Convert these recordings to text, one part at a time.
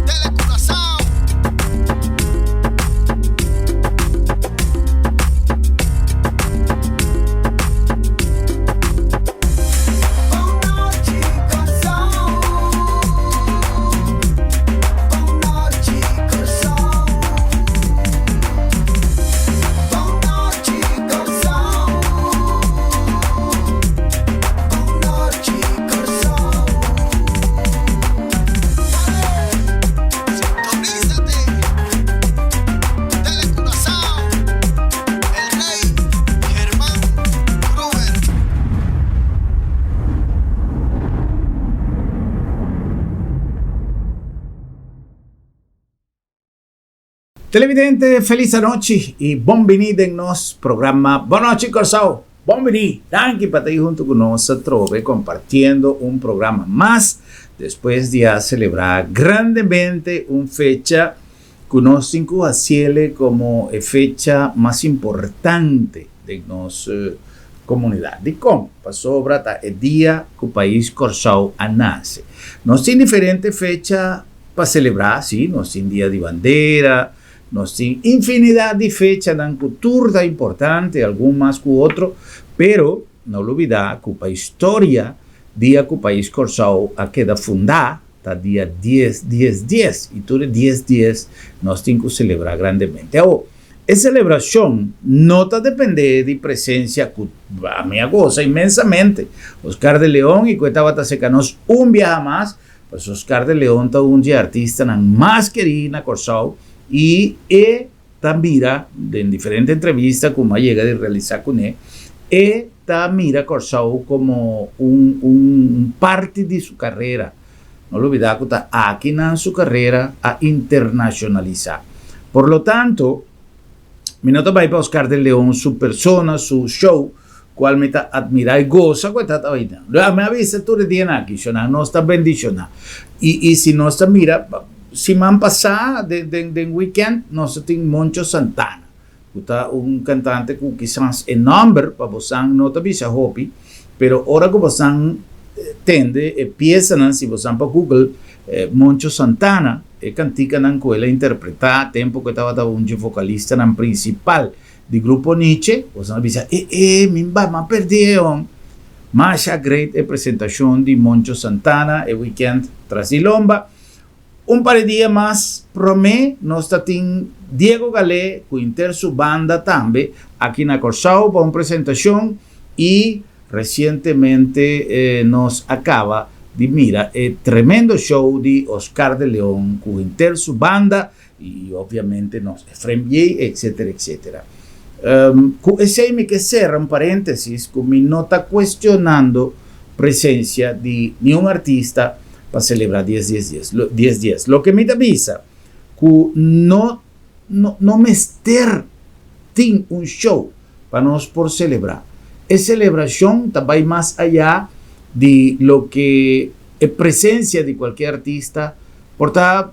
Telecuraçao. Sintonízate. Telecuraçao. El Rey Germán Gruber. Televidente, felis anochi y bon bini den nos programa Bon Nochi Kòrsou. Bon bini, danki pa ta ahí hunto cu nos atrobe compartiendo un programa mas despues di a celebra grandemente un fecha cu nos tin cu haciele como e fecha mas importante den nos comunidad. Dicon? Pasobra ta e dia cu pais Kòrsou a nace. Nos tin diferente fecha Pa selebrá, sí, nos tin Dia di Bandera, nos tin infinidat di fechanan ku tur ta importante, algun mas ku otro, pero no lubidá ku pa historia dia ku pais Kòrsou a keda fundá ta dia dies dies dies i tur e dies dies nos tin ku selebrá grandemente. Awor, e selebrashon no ta dependé di presensia ku ami a gosa inmensamente Oscar de Leon i ku e tabata seka nos un biaha mas. Pues Oscar de Leon ta un dje artistanan mas kerí na Kòrsou i e ta mira, den diferente entrevista ku mi a yega di realisá kuné, e ta mira Kòrsou komo un un parti di su karera. No lubidá ku ta akinan su karera a internashonalisá. Por lo tanto, mi no ta bai pa Oscar de Leon su persona, su show, Cual mi ta admira y goza cu e tata hoy. Mi a bisa tur e dianan aki, shona, nos ta bendiciona. Y, y si nos ta mira, siman pasa, den, den, den weekend, nos ta tin Moncho Santana, cu ta un cantante cu kisas e nomber pa bosan no ta bisa hopi, pero ora cu bosan tende e piesanan, si bosan pa Google Moncho Santana, e canticanan cu el a interpreta tempo cu e tabata un dje vocalistanan principal Di grupo Nietzsche, boso a bisa, e e, mi ba, m'a perdí e hom. Masha great e presentacion di Moncho Santana e weekend tras di lomba. Un par di dia mas prome nos ta tin Diego Galé cu inter su banda tambe aki na Corsou pa un presentacion y recientemente nos a caba di mira e tremendo show di Oscar de Leon cu inter su banda Y obviamente nos Efrem Yei etcetera etcetera. Cu esey mi ke cera un parentesis cu mi no ta cuestionando presencia di niun artista pa celebra dies dies dies dies dies. Loke mi ta bisa cu no no no mester tin un show pa nos por celebra. E celebracion ta bay mas aya di loke e presencia di cualkier artista por ta.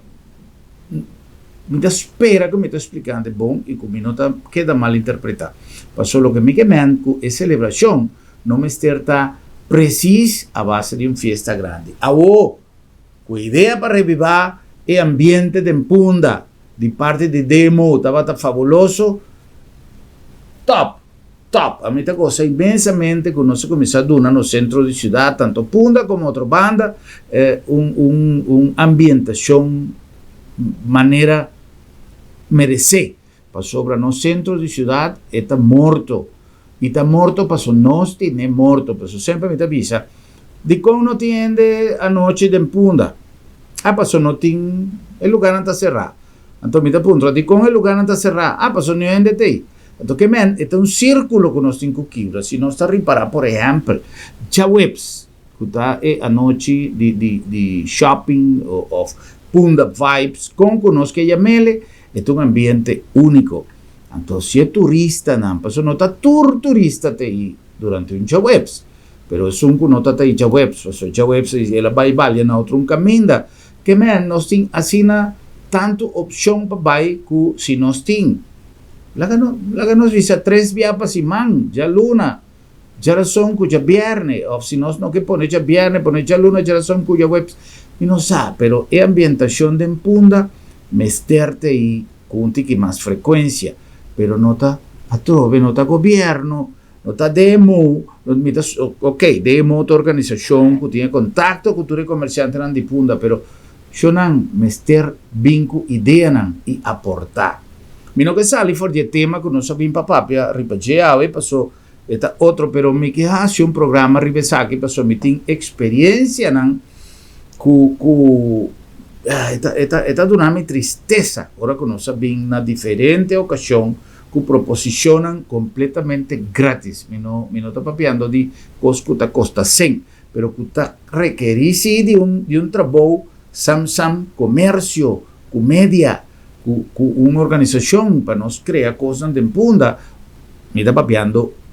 Mi ta spera ku mi ta splikante bon i ku mi no ta keda malinterpretá. Paso loke mi ke mènt ku e selebrashon no mester ta presis a base di un fiesta grandi. Awo, ku e idea pa revivá e ambiente den Punda di parti di Demo tabata fabuloso, tòp! Top! Ami ta gosa inmensamente ku nos a kuminsá duna nos sentro di siudat, tanto Punda komo otro banda, un un un ambientashon manera meresé. Pasobra nos sentro di siudat e ta morto. I ta morto paso nos tene morto. Paso semper mi ta bisa, dikon no tin hende anochi den Punda? Ah, paso no tin, e lugarnan ta será. Anto mi ta puntra, dikon e lugarnan ta será? Ah, paso niun hende ta ei. Anto ke men, e ta un sírkulo ku nos tin ku kibra. Si nos ta ripará, por ehèmpel, djaweps, ku ta e anochi di di di shopping òf Punda Vibes, kon ku nos ke yam'ele, e ta un ambiente úniko. Anto si e turistanan, pasobra no ta tur turista ta ei durante un djaweps, pero esun ku no ta ta ei djaweps, pasobra djaweps el a bai balia na otro un kaminda. Ke men, nos tin asina tantu opshon pa bai ku si nos tin. Laga no, laga nos bisa tres bia pa siman, djaluna, Djarason ku djabièrnè, òf si nos no ke pone djabièrnè, pone djaluna, djarason ku djaweps, mi no sa, pero e ambientashon den Punda mester ta ei ku un tiki mas frekuensia, pero no ta atrobe, no ta gobièrnu, no ta DMO, no mi ta, ok, DMO ta organisashon ku tin e kontakto ku tur e komersiantenan di Punda, pero shownan mester bin ku ideanan i aportá. Mi no ke sali for di e tema ku nos a bin pa papia riba dje awe, paso E ta otro pero mi ke hasi un programa riba esaki pasobra mi tin experiencianan cu cu e ta e ta e ta duna mi tristesa ora cu nos a bin na diferente ocasion cu proposicionnan completamente gratis. Mi no mi no ta papiando di cos cu ta costa cen pero cu ta rekeri si di un di un trabou sam sam comercio cu media cu cu un organisacion pa nos crea cosnan den Punda. Mi ta papiando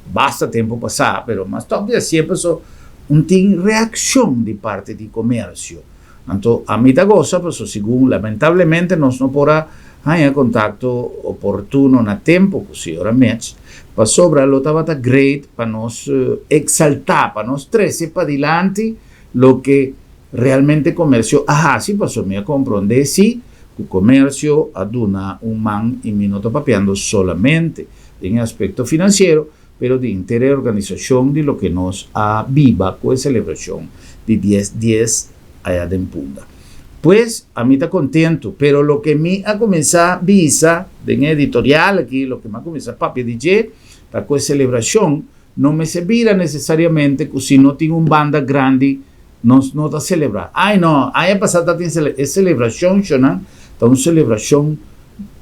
basta tempo pasá, pero mas tòg di hasié paso un tin reakshon di parti di komersio. Anto ami ta gosa paso segun lamentablemente nos no por a haña kontakto oportuno na tempo ku señora Metz, pasobra lo tabata great pa nos eksaltá, pa nos trese padilanti loke realmente komersio a hasi, paso mi a komprondé si ku komersio a duna un man i mi no ta papiando solamente den e aspekto finansiero, pero di henter e organisashon di loke nos a biba ku e selebrashon di dies dies aya den Punda. Pues, ami ta kontentu, pero loke mi a kuminsá bisa den e editorial aki, loke mi a kuminsá papia di dje, ta ku e selebrashon no mester bira nesesariamente ku si no tin un banda grandi Nos no ta celebra. Ay no, aña pasa ta tin cele, e celebracion shonan ta un celebracion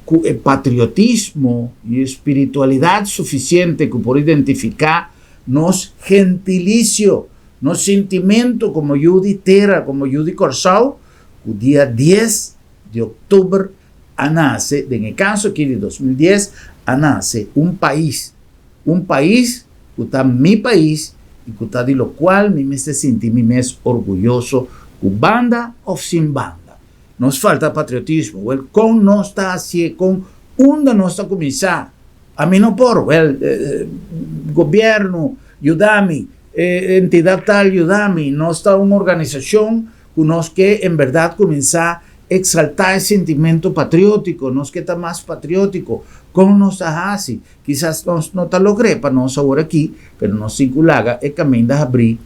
cu e patriotismo y e spiritualidad suficiente cu por identifica nos gentilicio, nos sintimento como yu di tera, como yu di Corsou, cu dia dies di october a nace, den e caso aki di 2010, a nace un pais. Un pais ku ta mi pais i ku ta di lokual mi mester sinti mi mes orguyoso ku banda òf sin banda. Nos falta patriotismo. Wèl, kon nos ta hasié? Kon unda nos ta kuminsá? Ami no por. Wèl, gobièrnu yuda mi, entidat tal yuda mi. Nos ta un organisashon ku nos ke en bèrdat kuminsá eksaltá e sintimentu patriótiko, nos ke ta mas patriótiko. Kon nos ta hasi? Kisas nos no ta logr'é pa nos awor aki, pero nos tin ku laga e kaminda habrí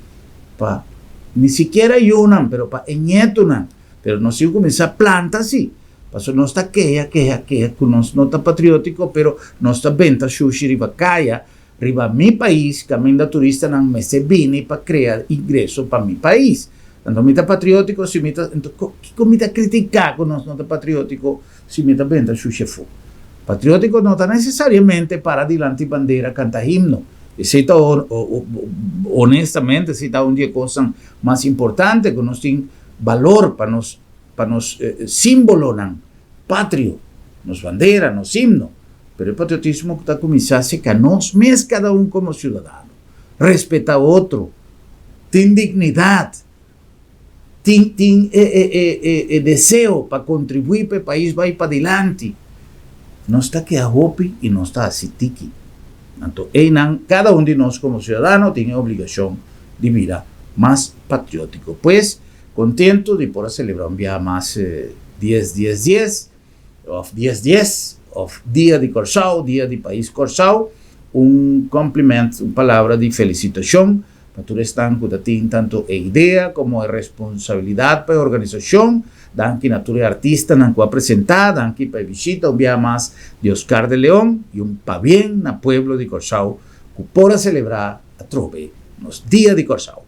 pa ni sikiera yunan, pero pa e ñetunan. Pero nos tin ku kuminsá planta si, pasobra nos ta keha, keha, keha ku nos no ta patriótiko, pero nos ta benta shushi riba kaya, riba mi pais, kaminda turistanan mester bini pa krea ingreso pa mi pais. Anto mi ta patriótiko si mi ta, anto kiko mi ta kritiká ku nos no ta patriótiko? Si mi ta benta shushi afó. Patriótiko no ta nesesariamente para dilanti bandera kanta himno. Esei ta honestamente esei ta un di e kosnan mas importante ku nos tin balor pa nos pa nos símbolonan patrio, nos bandera, nos himno. Pero e patriotismo ta kuminsá serka nos mes kada un komo siudadano. Respetá otro, tin dignidat. Tin tin e e e e e deseo pa kontribuí pa e pais bai padilanti. Nos ta keda hopi i nos ta hasi tiki. Anto einan kada un di nos komo siudadano tin e obligashon di bira mas patriótiko. Pues, kontentu di por a selebrá un biaha mas dies dies dies òf dies dies òf Dia di Kòrsou, Dia di Pais Kòrsou, un kòmplimènt, un palabra di felisitashon Pa tur esnan ku ta tin tantu e idea komo e responsabilidat pa e organisashon, danki na tur e artistanan ku a presentá, danki pa e bishita un biaha mas di Oscar de Leon i un pabien na pueblo di Kòrsou ku por a selebrá atrobe nos Dia di Kòrsou.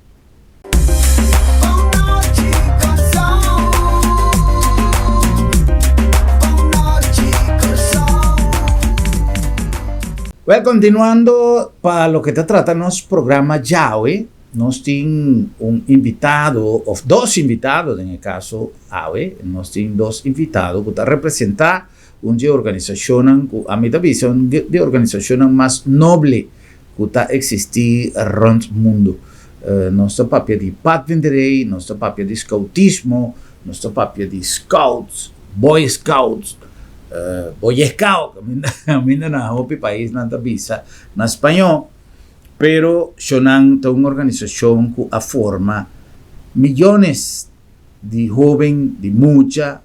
Well, continuando pa loke ta trata nos programa djawe, nos tin un invitado, of dos invitado den e caso awe, nos tin dos invitado cu ta representa un dje organisacionnan cu ami ta bisa un di organisacionnan mas noble cu ta existi rond mundo. Nos ta papia di padvinderij, nos ta papia di scoutismo, nos ta papia di scouts, boy scouts, Boyescout, kaminda na hopi paisnan ta bisa na spañó. Pero Shonan ta un organisashon ku a forma miyones di hóben, di mucha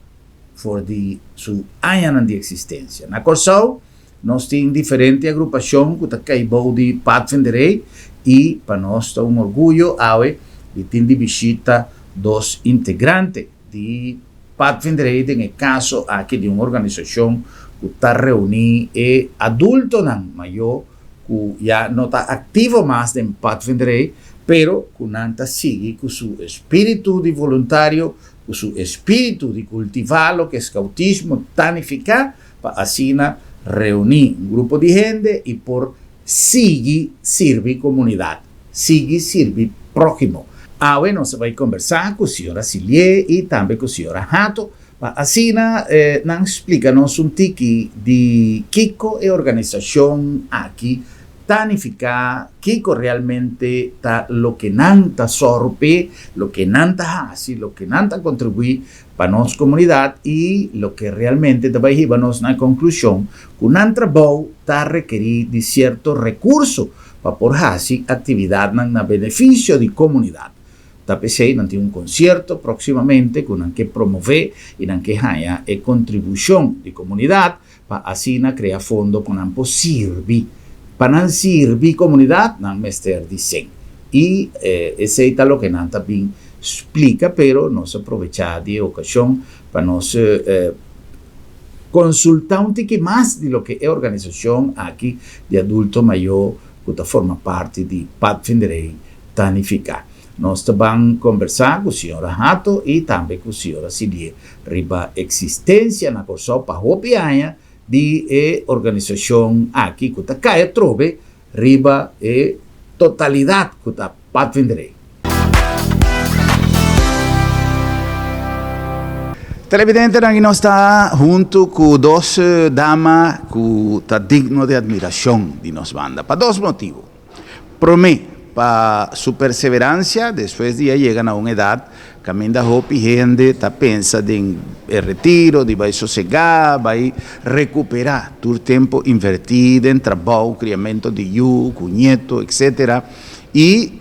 for di su añanan di eksistensia. Na Kòrsou nos tin diferente agrupashon ku ta kai bou di Padvinderij i pa nos ta un orguyo awe di tin di bishita dos integrante di Padvinderij den e kaso aki di un organisashon ku ta reuní e adultonan mayó ku ya no ta aktivo mas den Padvinderij pero ku nan ta sigui ku su espíritu di voluntario, ku su espíritu di kultivá loke skoutismo ta nifiká pa asina reuní un grupo di hende i por sigui sirbi komunidat, sigui sirbi próhimo. Awe nos a bai kombersá ku señora Silié i tambe ku señora Hato pa asina nan splika nos un tiki di kiko e organisashon aki ta nifiká, kiko realmente ta loke nan ta sòru p'e, loke nan ta hasi, loke nan ta kontribuí pa nos komunidat i loke realmente ta bai hiba nos na e konklushon ku nan trabou ta rekerí di sierto rekurso pa por hasi aktividatnan na benefisio di komunidat. Ta p'esei nan tin un konsierto próksimamente ku nan ke promové i nan ke haña e kontribushon di komunidat pa asina krea fondo ku nan por sirbi. Pa nan sirbi komunidat nan mester di sen. I esei ta loke nan ta bin splika, pero nos a probechá di e okashon pa nos konsultá un tiki mas di loke e organisashon aki di adulto mayó ku ta forma parti di Padvinderij ta nifiká. Nos ta ban kombersá ku señora Hato i tambe ku señora Silie riba eksistensia na Kòrsou pa hopi aña di e organisashon aki ku ta kai atrobe riba e totalidat ku ta Padvinderij. Televidentenan i nos ta huntu ku dos dama ku ta digno di admirashon di nos banda pa dos motibu. Promé, pa su perseveransia despues di a yega na un edat Kaminda hopi hende ta pensa den e retiro, di bai sosegá, bai rekuperá tur tempu invertí den trabou, kriamentu di yu ku ñetu, etsetera. I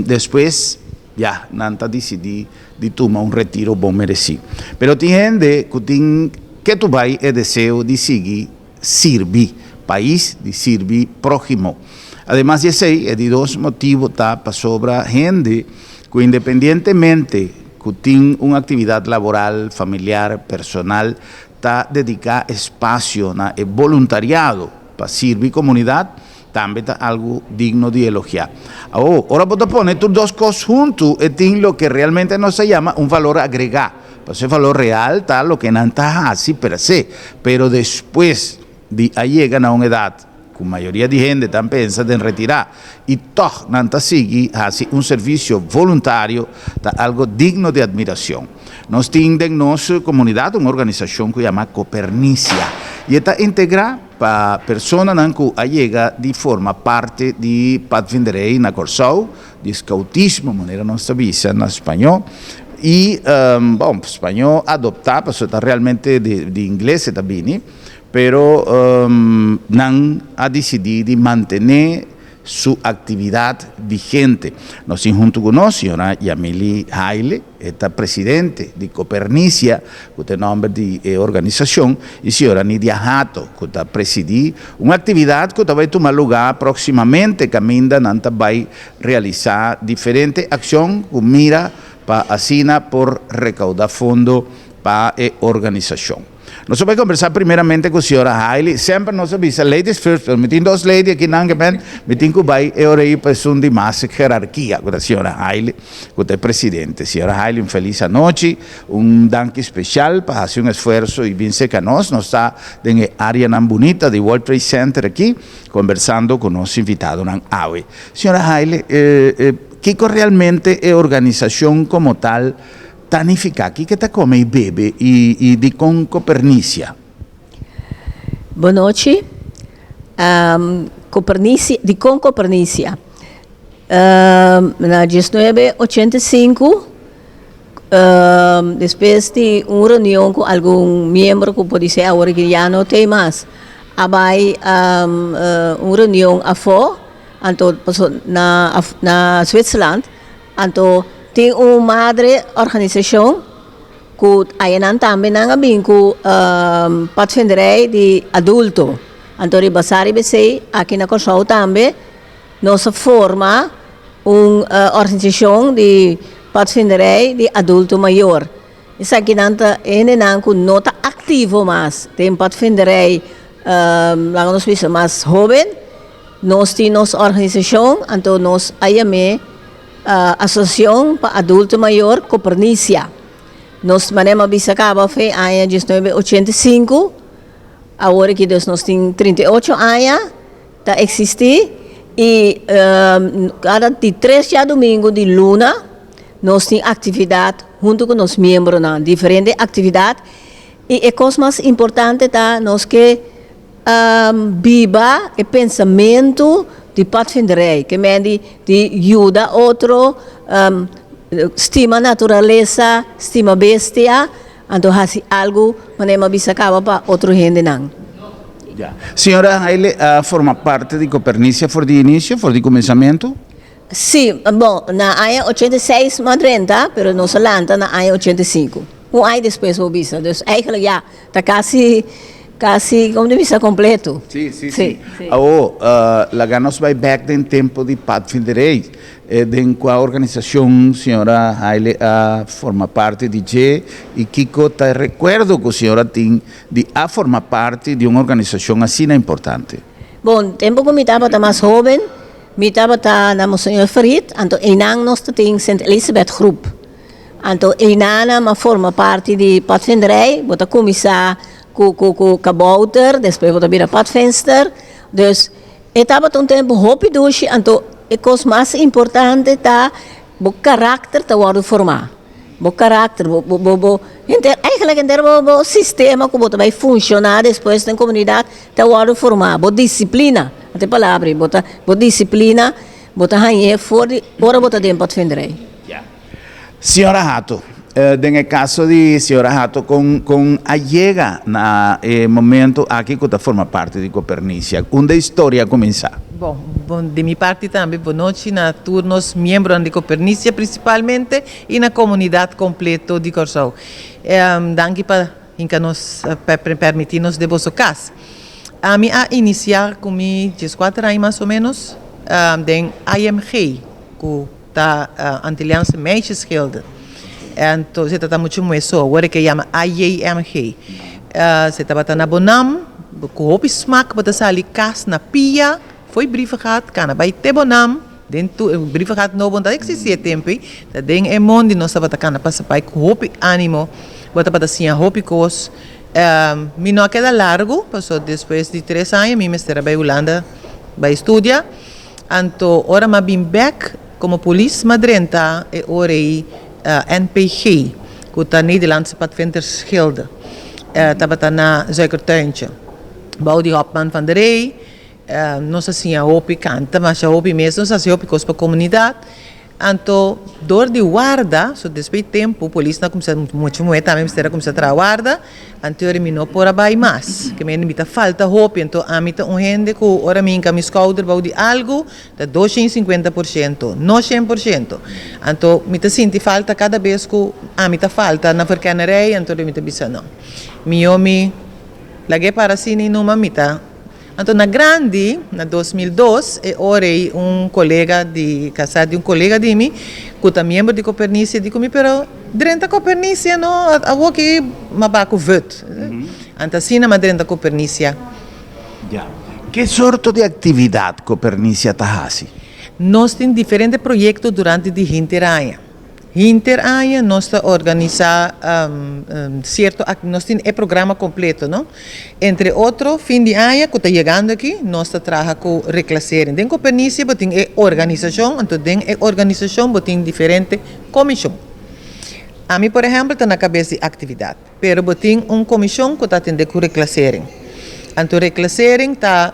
despues ya nan ta disidí di tuma un retiro bon meresí. Pero tin hende ku tin ketu bai e deseo di sigui sirbi pais, di sirbi próhimo. Ademas di esei, e di dos motibu ta pasobra hende ku independientemente ku tin un aktividat laboral, familiar, personal, ta dediká espasio na e boluntariado pa sirbi komunidat, tambe ta algu digno di elogiá. Awor, ora bo ta pone tur dos kos huntu, e tin loke realmente nos ta yama un valor agregá. Pasobra e valor real ta loke nan ta hasi per se, pero despues di a yega na un edat ku mayoria di hende ta pensa den retirá i tòg nan ta sigui hasi un servisio voluntario ta algo digno di admiracion. Nos tin den nos komunidat un organisashon ku yama Copernicia i e ta integrá pa personanan ku a yega di forma parti di Padvinderij na Kòrsou, di scoutismo manera nos ta bisa na spañó i bon spañó adoptá pasobra ta realmente di ingles e ta bini pero nan a disidí di mantené su aktividat vigente. Nos tin huntu ku nos señora Yamily Haile. E ta presidente di Copernicia, ku ta e nòmber di e organisashon, i señora Nidia Hato, ku ta presidí un aktividat ku ta bai tuma lugá próksimamente kaminda nan ta bai realisá diferente akshon ku mira pa asina por rekaudá fondo pa e organisashon. Nos a bai kombersá primeramente ku señora Hailey. Semper nos a bisa ladies first, pero mi tin dos lady aki nan ke men mi tin ku bai e ora ei pa esun di mas herarkia ku ta señora Hailey ku ta e presidente. Señora Hailey un felis anochi, un danki spesial pa hasi un esfuerso i bin serka nos. Nos ta den e areanan bunita di World Trade Center aki kombersando ku nos invitadonan awe. Señora Hailey, kiko realmente e organisashon komo tal Ta nifiká kiko ta kome i bebe i dikon Kopernisia? Bonochi. Kopernisia, dikon Kopernisia? Na diesnuebe ochenta i sinku, despues di un reunion ku algun miembro ku podisé awor ya no t'ei mas, a bai un reunion afó. Anto paso na na Zwitserland anto tin un madre organisashon ku ayanan tambe nan a bin ku padvinderij di adulto. Anto riba sa riba esei aki na Kòrsou tambe nos a forma un organisashon di padvinderij di adulto mayor. Esakinan ta hendenan ku no ta aktivo mas den padvinderij, laga nos bisa mas hóben. Nos tin nos organisashon, anto nos a yam'é Asosiashon pa Adulto Mayor Copernicia. Nos manera a bisa kaba fe aña 1985, awor aki dus nos tin 38 aña ta eksistí i kada di tres djadumingu di luna nos tin aktividat huntu ku nos miembronan, diferente aktividat i e kos mas importante ta nos ke Biba e pensamentu di padvinderij, ke men di di yuda otro, stima naturalesa, stima bestia, anto hasi algu manera mi a bisa kaba pa otro hendenan. Ya. Señora Haile a forma parte di Copernicia for di inicio, for di kuminsamentu? Sí, bon, na aña 86 mi a drenta, pero nos a lanta na aña 85. Un aña despues bo bisa. Dus eigenlijk ya, Ta casi, casi, como ta bisa, completo. Sí, sí, sí. Awo, laga nos bai bek den tempo di Padvinderij. Den cua organisacion señora Haile a forma parti di dje y kico ta e recuerdo cu señora tin di a forma parti di un organisacion asina importante? Bon, tempo cu mi tabata mas hoben, mi tabata na Monseñor Verriet, anto eynan nos ta tin Sint Elisabeth Groep. Anto eynana m'a forma parti di padvinderij, bo ta kuminsá ku ku ku kabouter, despues bo ta bira padvinster. Dus e tabata un tempu hopi dushi, anto e kos mas importante ta bo karakter ta wòrdu formá. Bo karakter, bo bo bo bo henter eigentlik henter bo bo sistema ku bo ta bai funshoná despues den komunidat ta wòrdu formá. Bo disiplina, anto e palabra ei, bo ta bo disiplina bo ta hañ'é for di ora bo ta den padvinderij. Señora Hato, Den e kaso di señora Hato, kon kon a yega na e momento aki ku ta forma parti di Copernicia? Unda e historia a kuminsá? Bon, bon, di mi parti tambe bonochi na tur nos miembronan di Copernicia principalmente y na comunidad completo di Corsou. Danki pa hinca nos, pa permiti nos den boso cas. Ami a inicia cu mi dieskuater aña mas o menos den IMG cu. Ta Antilliaanse Meisjesgilde. Anto se ta muchu muhe so. Awor e ke yama AJMG. Se tabata na Bonam, ku hopi smak bo ta sali kas na pia, fo'i Brievengat, kana bai te Bonam, den tur, Brievengat nobo no ta eksistí e tempu ei, ta den e mondi nos tabata kana pasa bai ku hopi ánimo, bo tabata siña hopi kos. Mi no a keda largu, pasobra despues di tres aña mi mester a bai Hulanda bai studia. Anto ora m'a bin bek komo polis m'a drenta e ora ei NPG, ku ta Nederlandse Padvindersgilde. Tabata na Zuikertuintje, bou di Hopman van der Rey. Nos a siña hopi kanta masha hopi mes, nos a hasi hopi kos pa komunidat. Anto dor di warda, so despues di tempu polisnan a kuminsá, mucha muhé tambe mester a kuminsá traha warda, anto ora mi no por a bai mas, ke mende mi ta falta hopi, anto ami ta un hende ku ora mi hinka mi skouder bou di algu ta 250%, no 100%. Anto mi ta sinti falta kada bes ku ami ta falta na verkennerij, anto mi ta bisa no, mihó mi lag'é para asina i numa mi ta. Anto na grandi, na 2002, e ora ei un kolega di kasá di un kolega di mi ku ta miembro di Copernicia di ku mi, pero drenta Copernicia no, awoki m'a ba ku vut. Anto asina m'a drenta Copernicia. Ya. Ke sorto di aktividat Copernicia ta hasi? Nos tin diferente proyekto durante di hinter aña. Hinter aña nos ta organisá sierto nos tin e programa kompleto no. Entre otro fin di aña ku ta yegando aki nos ta traha ku reklasering. Den Copernicia bo tin e organisashon anto den e organisashon bo tin diferente komishon. Ami por ehèmpel ta na kabes di aktividat. Pero bo tin un komishon ku ta atendé ku reklasering. Anto reklasering ta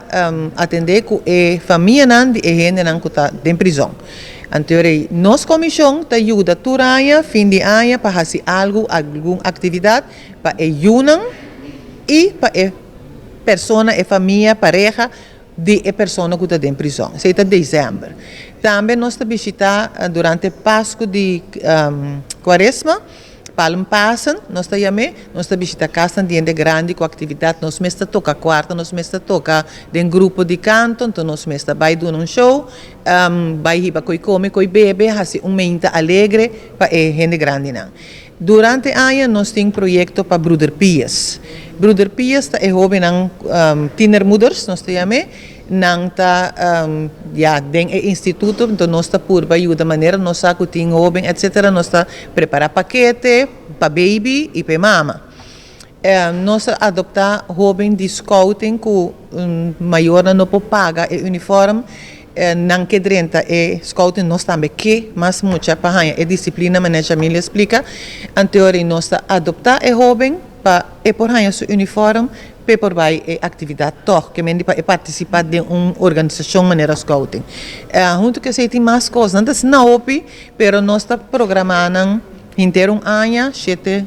atendé ku e famianan di e hendenan ku ta den prizòn. Anto rei nos komishon ta yuda tur aña, fin di aña, pa hasi algu, algun aktividat pa e yunan i pa e persona, e famia, pareha. di e persona ku ta den prizòn. Esei ta desèmber. Tambe nos ta bishitá durante Pasku di Kuaresma, Palmpasen nos ta yam'é, nos ta bishitá kasnan di hende grandi ku aktividat, nos mes ta toka kuarta, nos mes ta toka den grupo di kanto, anto nos mes ta bai duna un show, bai hiba koi kome, koi bebe, hasi un meinta alegre pa e hende grandinan. Durante aña nos tin proyekto pa Broeder Pies. Broeder Pies ta e hóbennan tienermoeders nos ta yam'é, nan ta ya den e instituto, enton nos ta purba yuda manera nos sa ku tin hóben etcetera nos ta prepará pakete pa baby i pa e mama. Nos a adoptá hóben di scouting ku mayornan no por paga e uniform, nan ke drenta e scouting, nos tambe ke mas mucha pa haña e disiplina manera Jamil a splika. Anteori nos ta adoptá e hóben pa e por haña su uniform pa e por bai e aktividat tòg, ke mende pa e partisipá den un organisashon manera scouting. Huntu ku esei tin mas kos, nan ta asina hopi, pero nos ta programá nan henter un aña shete.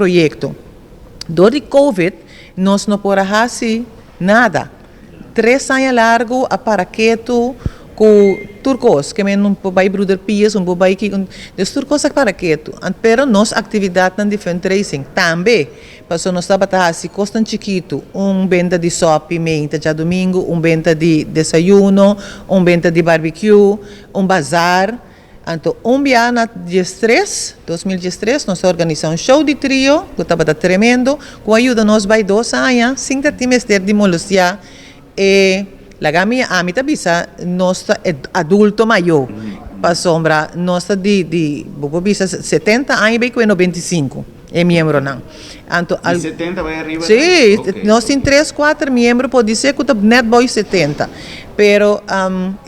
proyekto. Dor di covid nos no por a hasi nada. Tres aña largu a para ketu ku tur kos, ke men un por bai Bruder Pies, un por bai ki, dus tur kos a para ketu. Pero nos aktividatnan di fundraising tambe, pasobra nos tabata hasi kosnan chikitu, un benta di sòpi meinta djadumingu, un benta di desayuno, un benta di barbekiu, un bazar. Anto un bia na diestres, 2013, nos a organisa un show di trio ku tabata tremendo, ku a yuda nos bai dos aña sin ta tin mester di molestia e laga mi ami ta bisa nos ta e adulto mayo, pasobra nos ta di di bo por bisa setenta aña bai kue 95 e miembronan. Anto Di 70 bai ariba? Sí, nos tin tres kuater miembro podisé ku ta nèt bou 70. Pero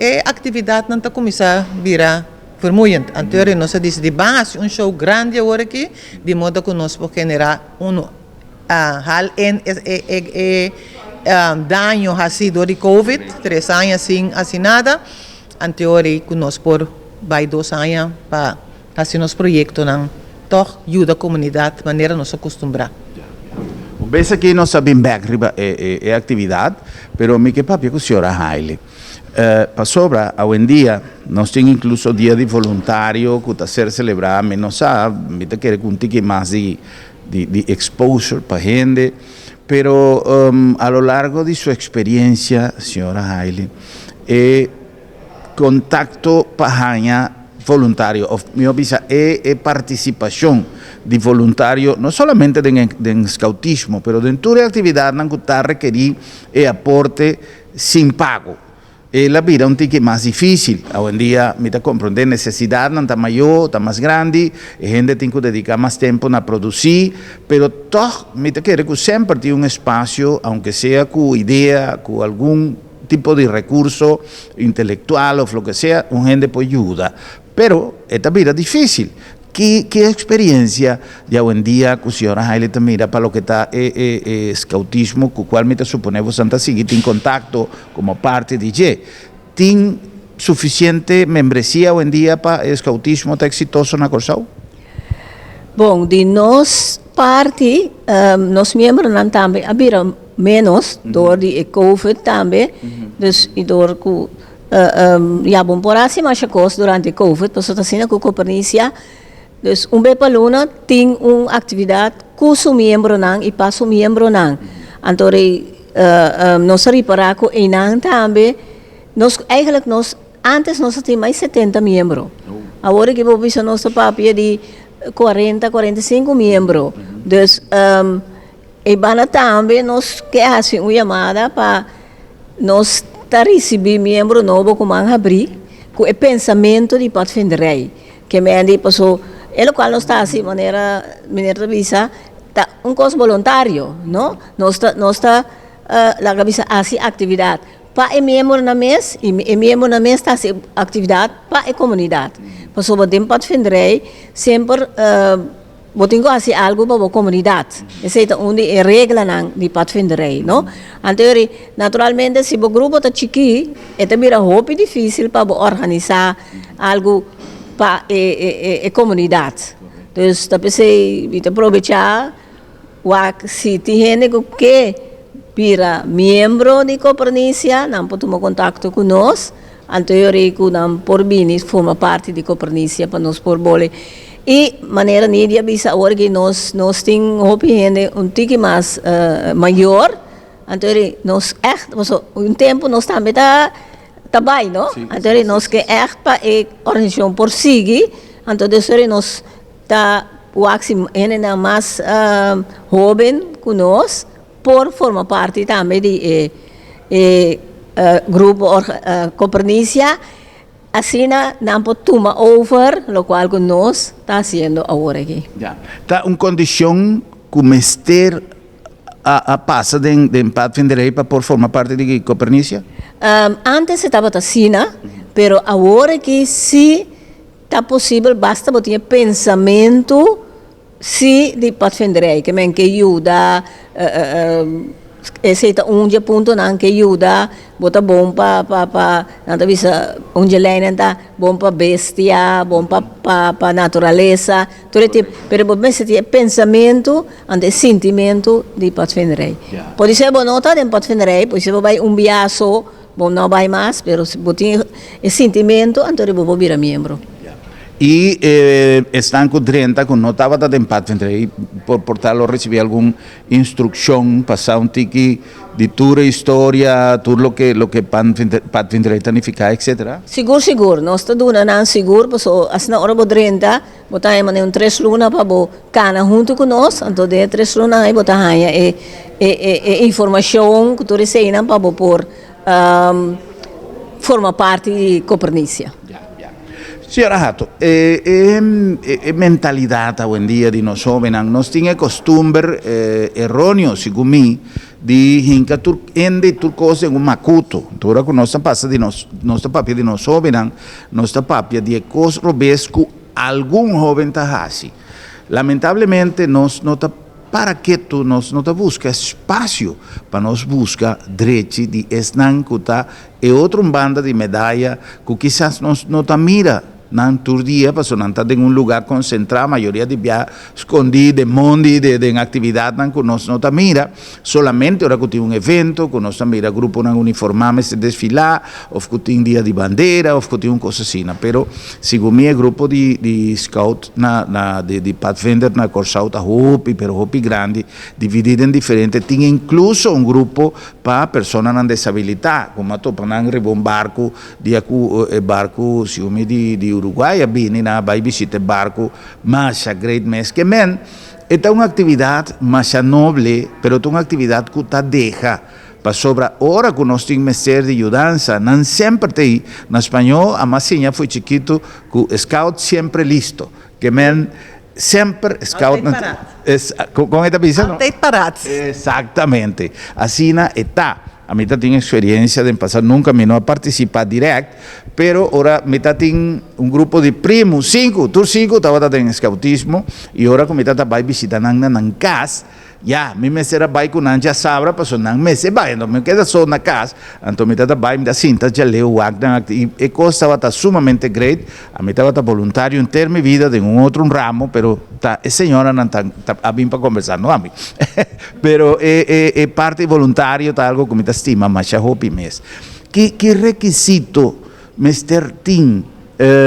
e aktividatnan ta kuminsá bira vermoeiend. Anto ora nos a disidí ban hasi un show grandi awor aki, di modo ku nos por generá unu hal en e daño hasí dor di covid, tres aña sin hasi nada. Anto ora ku nos por bai dos aña pa Hasi nos proyektonan tòg yuda komunidat manera nos a kustumbrá. Un bes aki nos a bin bèk riba e aktividat, pero mi ke papia ku señora Haile. Pasobra awendia nos tin inkluso dia di voluntario ku ta ser selebrá, mi no sa, mi ta kere ku un tiki mas di di exposure pa hende, pero a lo largo di su eksperiensia, señora Haile, e Kontakto pa haña voluntario òf mihó bisa e e partisipashon di voluntario no solamente den den skoutismo pero den tur e aktividatnan ku ta rekerí e aporte sin pago. El a bira un tiki mas difísil. Awendia mi ta komprondé nesesidatnan ta mayó, ta mas grandi, e hende tin ku dediká mas tempu na produsí, pero tòg mi ta kere ku semper tin un espasio aunke sea ku idea, ku algun. tipo di recurso intelectual of loke sea un hende por yuda pero e ta bira dificil ki ki experiencia di awendia cu señora Haile ta mira pa loke ta e e e scoutismo cu cual mi ta supone bosan ta sigui tin contacto como parti di dje tin suficiente membresia awendia pa e scoutismo ta exitoso na Corsou? Bon di nos parti nos miembronan tambe a bira Menos door di e covid tambe, dus y door cu ya bon por haci masha cos durante e covid, pasobra ta asina cu Copernicia, dus un bes pa luna tin un actividad cu su miembronan y pa su miembronan. Anto rei nos a ripara cu eynan tambe nos eigenlijk nos antes nos a tin mas 70 miembro, awor aki bo bisa nos ta papia di 40, 45 miembro, dus. E banda tambe nos ke hasi un yamada pa nos ta risibí miembro nobo ku man habrí ku e pensamentu di padvinderij. Ke mende paso e lokual nos ta hasi manera meneer ta bisa ta un kos boluntario, no? Nos ta nos ta laga bisa hasi aktividat pa e miembronan mes i e miembronan mes ta hasi aktividat pa e komunidat. Pasobra den padvinderij semper. Bo tin ku hasi algu pa bo komunidat. Esei ta un di e reglanan di padvinderij, no? Anto yori, naturalmente si bo grupo ta chikí, e ta bira hopi difísil pa bo organisá algu pa e e komunidat. Dus ta p'esei mi ta probechá wak si tin hende ku ke. bira miembro di Copernicia, nan por tuma kontakto ku nos, anto e ora ei ku nan por bini forma parti di Copernicia pa nos por bole. I manera Nidia a bisa awor aki nos nos tin hopi hende un tiki mas mayor, anto e ora ei nos ègt, pasobra un tempu nos tambe ta ta bai no, anto e ora ei nos ke ègt pa e organisashon por sigui, anto des ora ei nos ta wak si hendenan mas hoben ku nos por forma parti tambe di e e grupo Copernicia, asina nan por tuma over lokual ku nos ta hasiendo awor aki. Ya. Ta un kondishon ku mester a pasa den den Padvinderij pa por forma parti di Copernicia? Antes e tabata asina, pero awor aki si ta posibel basta bo tin e pensamentu Si di padvinderij ke men ke yuda esei ta un dje puntonan ke yuda bo ta bon pa pa pa nan ta bisa un dje leinan ta bon pa bestia bon pa pa pa naturalesa tur e tipo pero bo mester tin e pensamentu anto e sintimentu di padvinderij podise bo no ta den padvinderij podise bo bai un bia so bo no bai mas pero si bo tin e sintimentu anto bo por bira miembro. I esnan ku drenta ku no tabata den Padvinderij por por ta lo risibí algun instrukshon pa sa un tiki di tur e historia, tur loke loke Padvinderij ta nifiká etsetera? Sigur sigur, nos ta duna nan sigur pasobra asina ora bo drenta bo ta haña manera un tres luna pa bo kana huntu ku nos, anto den e tres lunanan ei bo ta haña e e informashon ku tur eseinan pa bo por forma parti di Copernicia. Señora Hato, e e mentalidat awendia di nos hóbennan, nos tin e kostumber eróneo, segun mi, di hinka tur hende i tur kos den un makutu. Anto ora ku nos ta pasa di nos, nos ta papia di nos hóbennan, nos ta papia di e kos robes ku algun hóben ta hasi. Lamentablemente nos no ta para ketu, nos no ta buska espasio pa nos buska drechi di esnan ku ta E otro un banda di medaya ku kisas nos no ta mira nan tur dia pasobra nan ta den un lugá konsentrá, mayoria di bia skondí den mondi, den aktividatnan ku nos no ta mira, solamente ora ku tin un evento ku nos ta mira gruponan uniformá mester desfilá òf ku tin dia di bandera òf ku tin un kos asina. Pero segun mi e grupo di di scout na na di padvinder na Kòrsou ta hopi pero hopi grandi, dividí den diferente, tin inkluso un grupo Pa personanan desabilitá, ku a topa nan riba un barku dia ku e barku siumi di di Uruguay a bini, nan a bai bishita e barku masha great mes. Ke men, e ta un aktividat masha noble, pero ta un aktividat ku ta deha, pasobra ora ku nos tin mester di yudansa, nan semper ta ei. Na spañó a mas siña fo'i chikitu ku scout siempre listo. Ke men, Semper scout Altijd paraat. Es, con e ta bisa no? Altijd paraat. Exactamente. Asina e ta. Ami ta tin experiencia den pasa, nunca mi no a participa direct, pero ora mi ta tin un grupo di primo, cinco, tur cinco tabata den scoutismo, y ora cu mi ta ta bay bishita nan na nan cas, Ya, mi mester a bai ku nan djasabra pasobra nan mester bai, anto mi no keda so na kas, anto mi tabata bai, mi ta sinta djaleu wak nan akti, i e kos tabata sumamente great, ami tabata boluntario henter mi vida den un otro un ramo, pero ta e señoranan ta ta a bin pa kombersá, no ami, pero e e e parti boluntario ta algo ku mi ta stima masha hopi mes. Ki ki rekisito mester tin?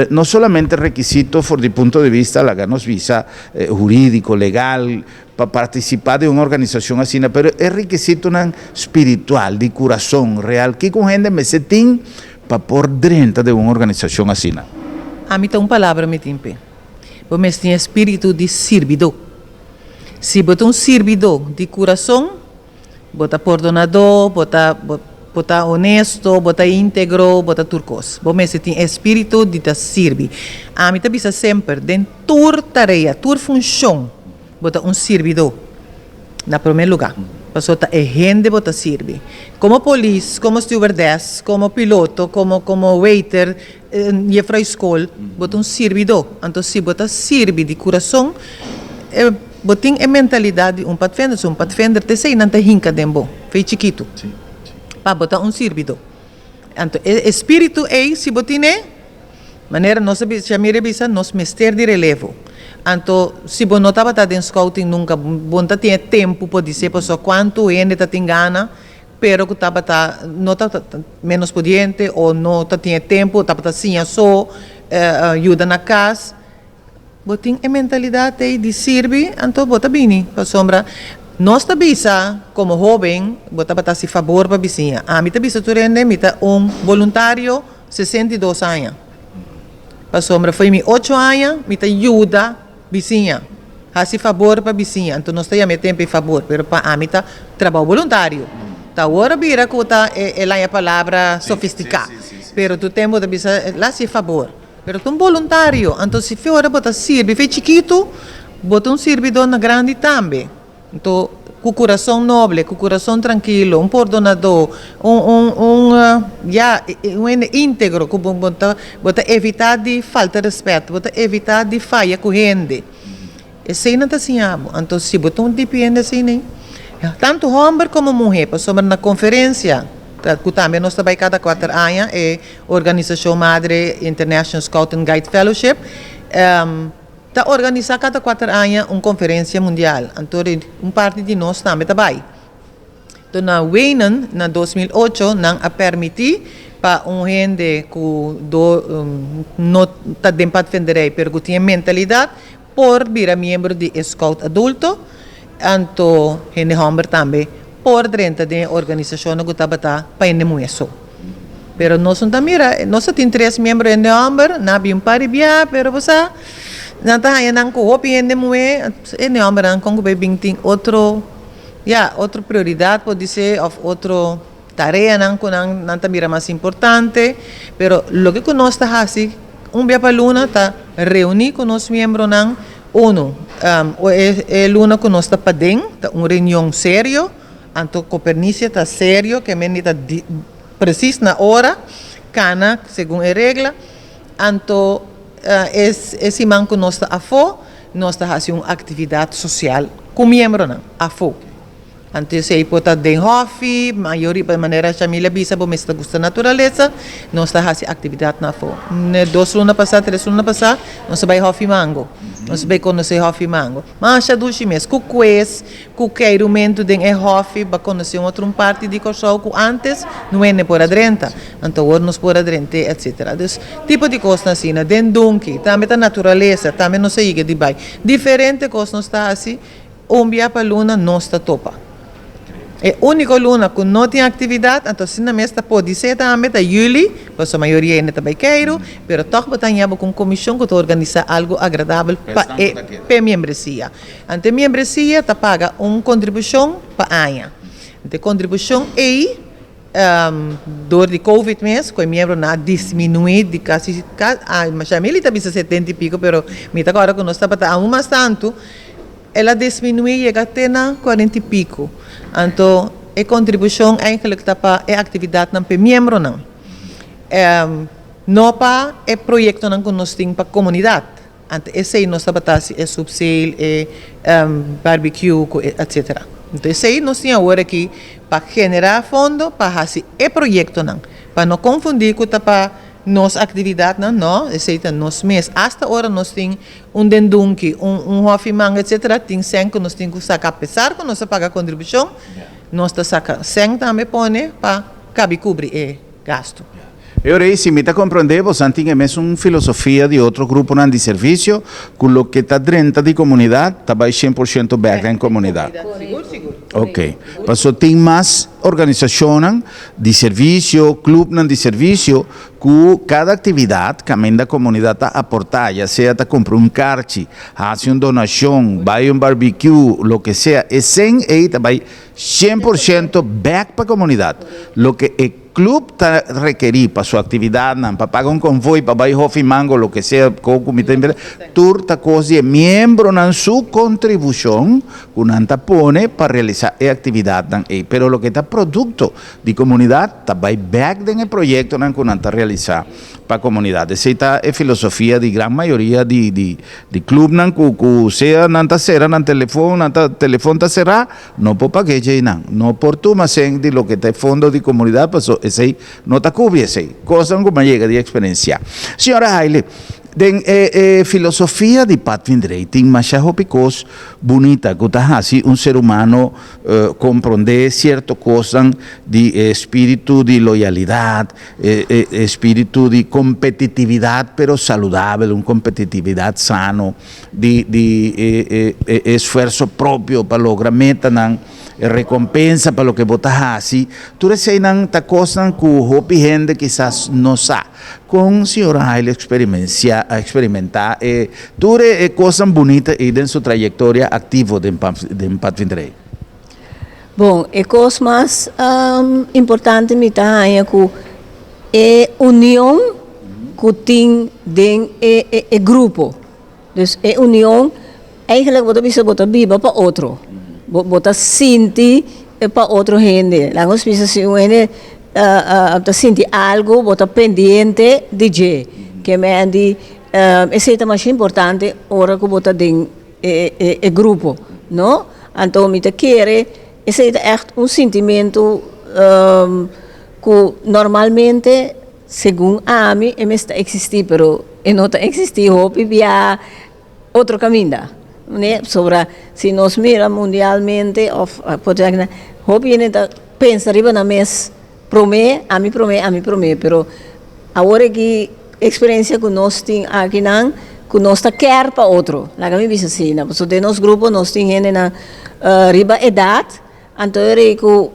No solamente rekisito for di punto di vista, laga nos bisa, hurídiko, legal, pa partisipá den un organisashon asina, pero e rekisitonan spiritual, di kurason, real, kiko un hende mester tin pa por drenta den un organisashon asina? Ami ta un palabra mi tin p'e. Bo mester tin e spiritu di sirbidó. Si bo ta un sirbidó di kurason, bo ta pordonadó, bo ta bo ta honesto, bo ta íntegro, bo ta tur kos. Bo mester tin e spiritu di ta sirbi. Ami ta bisa semper, den tur tarea, tur funshon, Bo ta un sirbidó, na promé lugá, pasobra ta e hende bo ta sirbi. Komo polis, komo stewardess, komo piloto, komo komo waiter, jefrou skol, bo ta un sirbidó. Anto si bo ta sirbi di kurason, e bo tin e mentalidat di un padvender. So un padvender ta esei nan ta hinka den bo, fei chikitu, pa bo ta un sirbidó. Anto e espíritu ei, si bo tin'é, Manera nos a bisa, Shamir a bisa, nos mester di relevo. Anto si bo no tabata den scouting nunca, bo no ta tin e tempo podisé pasobra cuanto hende ta tin gana pero cu tabata no ta menos pudiente o no ta tin e tempo, tabata siña so, yuda na cas. Bo tin e mentalidad ei di sirbi, anto bo ta bini. Pasobra nos ta bisa como hoben, bo tabata haci fabor pa bisiña. Ami ta bisa tur hende, mi ta un boluntario 62 aña. Pasobra fo'i mi ocho aña mi ta yuda bisiña, haci fabor pa bisiña. Anto nos ta yama e tempo ei fabor, pero pa ami ta trabou boluntario. Ta awor a bira cu ta e laña palabra sofistica, pero tur tempo bo ta bisa la haci fabor. Pero ta un boluntario, anto si fe ora bo ta sirbi fe chikitu, bo ta un sirbidó na grandi tambe. Anto, ku kurason noble, ku kurason trankilo, un pordonadó, un, un, un, ya, un hende íntegro, ku bo, bo ta, bo ta evitá di falta rèspèt, bo ta evitá di faya ku hende. Esei nan ta siña bo. Anto si bo ta un tipi hende asina, tantu hòmber komo muhé, pasobra na konferensia, ku tambe nos ta bai kada kuater aña, e organisashon madre International Scout and Guide Fellowship, ta organisá kada kuater aña un konferensia mundial. Anto un parti di nos tambe ta bai. Anto na Wenen na 2008 nan a permití pa un hende ku do no ta den padvinderij pero ku tin e mentalidat por bira miembro di e scout adulto, anto hende hòmber tambe por drenta den e organisashonnan ku tabata pa hende muhé so. Pero nos no ta mira, nos ta tin tres miembro hende hòmber, nan a bin un par di bia, pero bo sa, nan ta haña nan ku hopi hende muhé, hende hòmbernan kon ku bai bin tin otro, ya, otro prioridat por disé òf otro tareanan ku nan nan ta mira mas importante, pero loke ku nos ta hasi un bia pa luna ta reuní ku nos miembronan, unu, e luna ku nos ta paden ta un reunion serio, anto Copernicia ta serio ke men di ta presis na ora, kana segun e regla, anto e siman ku nos ta afó nos ta hasi un aktividat sosial ku miembronan afó. Anto esei por ta den hòfi, mayoria pa manera Shamila bisa bo mester gusta naturalesa, nos ta hasi aktividatnan afó. Ne dos luna pasá, tres luna pasá, nos a bai hòfi mango. Nos a bai konosé hòfi mango. Masha dushi mes, ku kues, ku keirumentu den e hòfi, bo a konosé un otro un parti di Kòrsou ku ántes no hende por a drenta. Anto awor nos por a drent'é, etsetera. Dus, tipo di kosnan asina. Den Dunki, tambe ta naturalesa, tambe nos a yega di bai. Diferente kos nos ta hasi. Un bia pa luna nos ta topa. E úniko luna ku no tin aktividat, anto asina mes ta podisé tambe, ta yüli, pasobra mayoria hende ta bai keiru, pero tòg bo ta haña bo ku un komishon ku ta organisá algu agradabel pa e p'e miembresia. Anto e miembresia ta paga un kontribushon pa aña. Anto e kontribushon ei, dor di covid mes, ku e miembronan a disminuí di kasi, Shamili ta bisa setenta i piko, pero mi ta kòrda ku nos tabata aun mas tantu. El a disminuí yega te na kuarenta i piku. Anto e kontribushon eigenlijk ta pa e aktividatnan p'e miembronan, no pa e proyektonan ku nos tin pa komunidat. Anto esei nos tabata hasi e supseil, e barbecue ku etsetera. Anto esei nos tin awor aki pa generá fondo pa hasi e proyektonan, pa no konfundí ku ta pa nos aktividatnan, no, esei ta nos mes. Asta ora nos tin un dendunki, un un hòfi manga etsetera, tin sèn ku nos tin ku saka apesar ku nos a paga kontribushon, nos ta saka sèn tambe pone pa kabi kubri e gastu. E ora ei, si mi ta komprondé, bosan tin e mesun filosofia di otro gruponan di servisio, ku loke ta drenta di komunidat ta bai shen por shento bèk den komunidat. Sigur, sigur. Oke. Paso tin mas organisashonnan di servisio, klupnan di servisio, Ku kada aktividat kaminda komunidat ta aportá, ya sea ta kumpra un karchi, hasi un donashon, bai un barbikiú, loke sea, e sen ei ta bai 100% bèk pa komunidat. Loke e klup ta rekerí pa su aktividatnan, pa paga un konvoi, pa bai Hofi Mango, loke sea, ko ku mi ta inventá, tur ta kos di e miembronan su kontribushon ku nan ta pone pa realisá e aktividatnan ei. Pero loke ta produkto di komunidat ta bai bèk den e proyektonan ku nan ta realisá pa komunidat. Esei ta e filosofia di gran mayoria di di di klupnan ku ku sea nan ta sera nan telefon, nan ta telefon ta será, no por pag'é djeinan. No por tuma sèn di loke ta e fondo di komunidat paso esei no ta kubri esei. Kosnan ku mi a yega di eksperensiá. Señora Haile. Den e e filosofia di Padvinderij tin masha hopi kos bunita ku ta hasi un ser humano komprondé sierto kosnan di e spiritu di loyalidat, e e e spiritu di kompetitividat pero saludabel, un kompetitividat sano, di di e e e esfuerso propio pa logra metanan, e rekompensa pa loke bo ta hasi. Tur eseinan ta kosnan ku hopi hende kisas no sa. Kon señor Haile experimensha a experimentá e tur e e kosnan bunita ei den su trayektoria aktivo den den Padvinderij? Bon, e kos mas importante mi ta haña ku e union ku tin den e e e grupo. Dus e union, eigenlijk bo ta bisa bo ta biba pa otro. Bo bo ta sinti pa otro hende. Laga nos bisa si un hende ta sinti algo bo ta pendiente di dje. Ke men di esei ta masha importante ora ku bo ta den e e e grupo, no? Anto mi ta kere esei ta ègt un sintimentu ku normalmente Segun ami e mes ta existi pero e no ta existi hopi bia otro caminda ne pasobra si nos mira mundialmente of por ta hopi hende ta pensa riba nan mes prome ami prome ami prome pero awor aki experiencia cu nos tin akinan cu nos ta care pa otro laga mi bisa asina pasobra den nos grupo nos tin hendenan riba edad. Anto e rei ku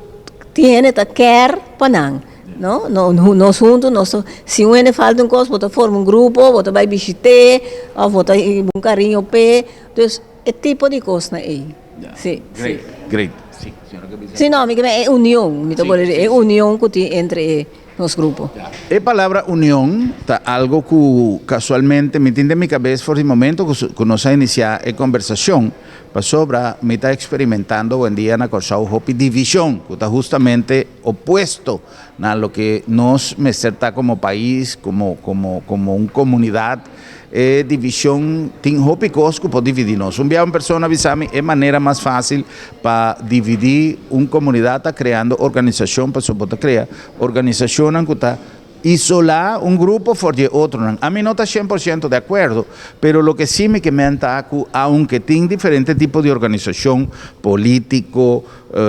tin hende ta kèr pa nan, no? Nos huntu nos ta, si un hende falta un kos bo ta forma un grupo, bo ta bai bishit'é òf bo ta hiba un kariño p'e. Dus e tipo di kosnan ei. Si, si. Great, great. Si, señora ke bisa. Si, no, mi ke men e union, mi ta por e union ku tin entre e nos grupo. E palabra union ta algo ku kasualmente mi tin den mi kabes for di momento ku nos a inisiá e kombersashon. Pasobra mi ta eksperimentando awendia na Kòrsou hopi divishon ku ta hustamente opuesto na loke nos mester ta komo pais, komo komo komo un komunidat. E divishon tin hopi kos ku por dividí nos. Un bia un persona a bisa mi e manera mas fásil pa dividí un komunidat ta kreando organisashon pasobra bo ta krea organisashonnan ku ta Isolá un grupo for di e otronan. Ami no ta 100% di akuerdo, pero loke sí mi ke men ta ku aunke tin diferente tipo di organisashon, polítiko,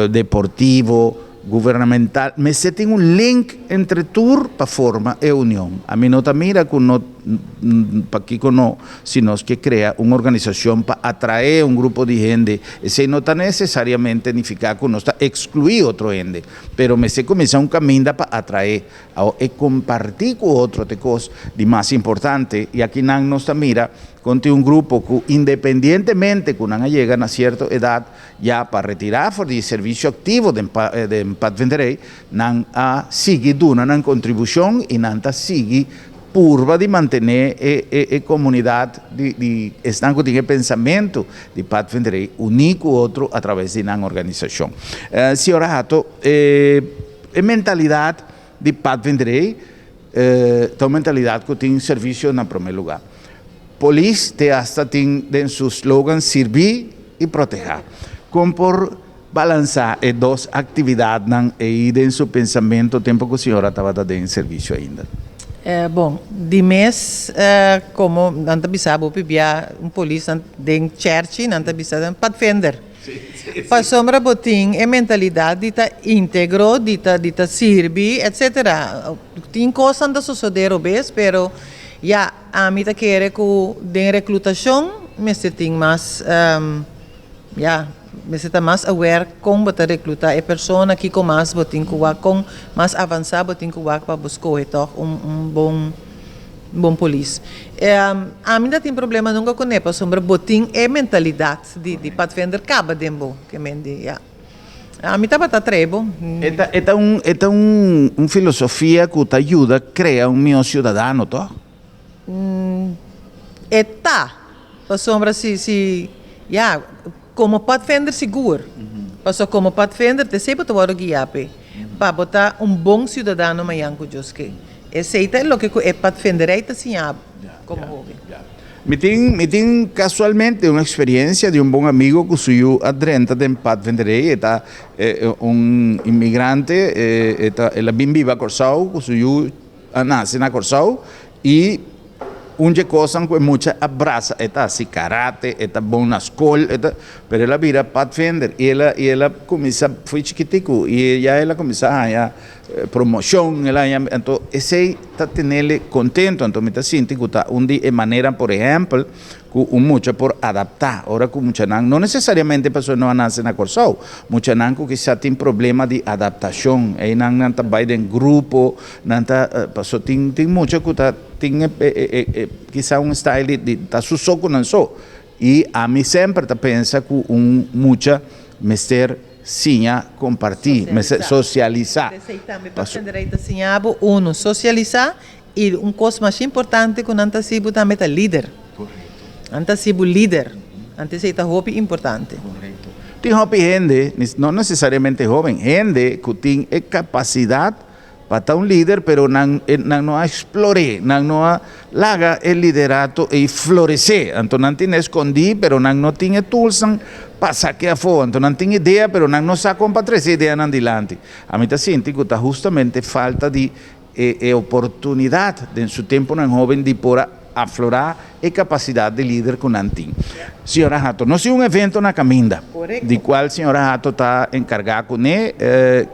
deportivo, gubernamental, mester tin un link entre tur pa forma e union. Ami no ta mira ku no Pakiko no? Si nos ke krea un organisashon pa atraé un grupo di hende, esei no ta nesesariamente nifiká ku nos ta ekskluí otro hende. Pero mester kuminsá un kaminda pa atraé. Awor, e kompartí ku otro ta e kos di mas importante, i akinan nos ta mira kon tin un grupo ku independientemente ku nan a yega na sierto edat ya pa retirá for di e servisio aktivo den den Padvinderij, nan a sigui duna nan kontribushon i nan ta sigui purba di mantené e e e komunidat di di esnan ku tin e pensamentu di Padvinderij uní ku otro atraves di nan organisashon. Señora Hato, e e mentalidat di Padvinderij ta un mentalidat ku tin servisio na promé lugá. Polis te asta tin den su slogan sirbí i protehá. Kon por balansá e dos aktividatnan ei den su pensamentu tempu ku señora tabata den servisio ainda? Bon, di mes komo nan ta bisa bo pibia un polis nan den chèrchi nan ta bisa nan padvender. Pasobra bo tin e mentalidat di ta íntegro, di ta di ta sirbi etcetera. Tin kosnan ta sosodé robes pero ya ami ta kere ku den reklutashon mester tin mas ya mester ta mas aware kon bo ta reklutá e persona, kiko mas bo tin ku wak, kon mas avansá bo tin ku wak pa bo skohe tòg un un bon. Bon polis. Ami no tin problema nunca cu ne pasobra bo tin e mentalidad di di padvinder caba den bo ke men di ya. Ami tabata trae bo. E ta e ta un e ta un un filosofia cu ta yuda crea un mihor ciudadano toch? E ta pasobra si si ya como padvinder sigur pasobra como padvinder te esey bo ta wordo guia p'e pa bo ta un bon ciudadano mayan cu Dios ke. Esei ta e loke ku e padvinderij ta siña bo komo hoben. Mi tin mi tin kasualmente un eksperiencia di un bon amigo ku su yu a drenta den padvinderij. E ta un inmigrante, e ta el a bin biba Kòrsou ku su yu a nase na Kòrsou i. Un dje kosnan ku e mucha a brasa, e ta hasi karate, e ta bon na skol, e ta, pero el a bira padvinder i el a i el a kuminsá fo'i chikitiku i ya el a kuminsá haña promoshon, el a haña, anto esei ta tenele kontentu, anto mi ta sinti ku ta un di e manera por ehèmpel ku un mucha por adaptá ora ku muchanan, no nesesariamente pasobra no a nase na Kòrsou, muchanan ku kisá tin problema di adaptashon, einan nan ta bai den grupo, nan ta, paso tin tin mucha ku ta tin e e e kisá un style di di ta su so ku nan so, i ami semper ta pensa ku un mucha mester siña kompartí, mester sosialisá. P'esei tambe Pastor ta siña bo, unu, sosialisá I un kos masha importante ku nan ta hasi bo tambe ta lider. Nan ta hasi bo lider. Anto esei ta hopi importante. Tin hopi hende, no nesesariamente hoben, hende ku tin e kapasidat pa ta un lider pero nan nan no a eksplor'é, nan no a laga e liderato ei floresé. Anto nan tin eskondí pero nan no tin e toolsnan pa sak'é afó. Anto nan tin idea pero nan no sa kon pa trese ideanan dilanti. Ami ta sinti ku ta hustamente falta di E e oportunidat den su tempunan hoben di por a aflorá e kapasidat di lider ku nan tin. Señora Hato, nos tin un evento na kaminda, di kual señora Hato ta enkargá kuné.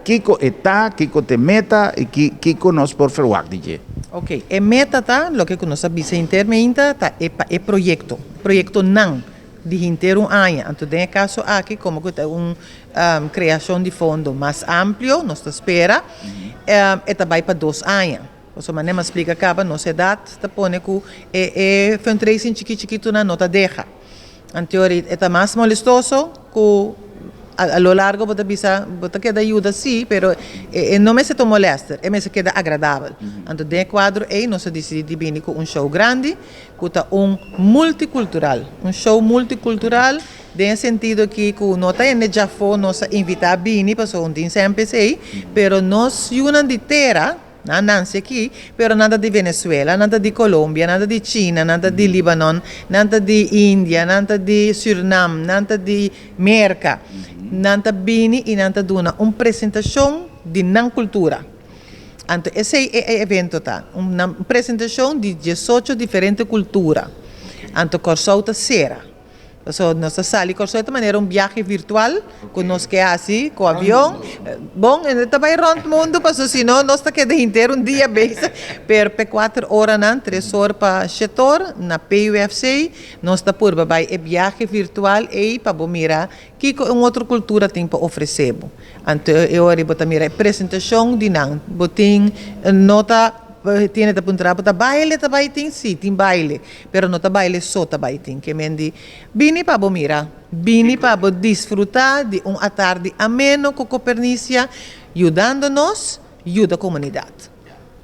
Kiko e ta, kiko ta e meta i kiko nos por ferwagt di dje? Ok, e meta ta, loke ku nos a bisa henter meinta, ta e pa e proyekto, proyektonan di henter un aña. Anto den e kaso aki, komo ku ta un Kreashon di fondo mas amplio nos ta spera e ta bai pa dos aña. Pasobra manera mi a splika kaba nos edat ta pone ku e e fundraising chiki chikitunan no ta deha. Anteori e ta mas molestoso ku a lo largo bo ta bisa bo ta keda yuda si pero e no mester ta un molester e mester keda agradabel. Anto den e kuadro ei nos a disidí di bini ku un show grandi ku ta un multikultural, un show multikultural. Den e sentido aki ku no ta hende djafó nos a invitá bini pasobra un tin semper esei, pero nos yunan di tera, nan nansi aki, pero nan ta di Venezuela, nan ta di Colombia, nan ta di China, nan ta di Libanon, nan ta di India, nan ta di Surnam, nan ta di Merka. Nan ta bini i nan ta duna un presentashon di nan kultura. Anto esei e evento ta, un presentashon di diesocho diferente kultura. Anto Kòrsou ta sera. Pasobra nos ta sali Kòrsou ta manera un biahe virtual ku nos ke hasi ku avion. Bon, e ta bai rònt mundu pasobra si no nos ta keda henter un dia bezig. Pero p'e kuater oranan, tres or pa shete or, na PUFC nos ta purba bai e biahe virtual ei pa bo mira kiko un otro kultura tin pa ofresé bo. Anto e ora ei bo ta mira e presentashon di nan. Bo tin no ta tiene ta puntra bo ta baile ta bai tin? Si, tin baile. Pero no ta baile so ta bai tin ke men di bini pa bo mira, bini pa bo disfruta di un atardi ameno ku Copernicia yudando nos yuda komunidat.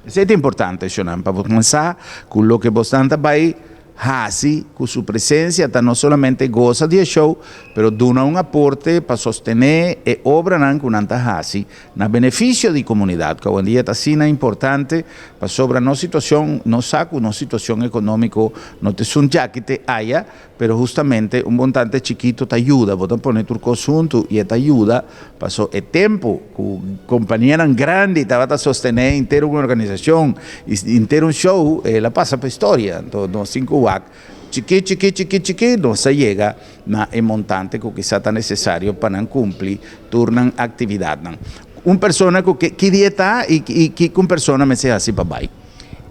Esei ta importante, Shonan, pa bo pensa ku loke bosnan ta bai hasi ku su presensia ta no solamente gosa di e show, pero duna un aporte pa sostené e obranan ku nan ta hasi na benefisio di komunidat, ku awendia ta asina importante pasobra nos situashon, nos sa ku nos situashon ekonómiko no ta esun djaki te aya, pero hustamente un montante chikito ta yuda, bo ta pone tur kos huntu i e ta yuda, paso e tempu ku kompanianan grandi tabata sostené henter un organisashon i henter un show, el a pasa pa historia, anto nos tin ku wak chikí chikí chikí chikí nos a yega na e montante ku kisa ta nesesario pa nan kumpli tur nan aktividatnan. Un persona ku ke ki dia ta i kiko un persona mester hasi pa bai?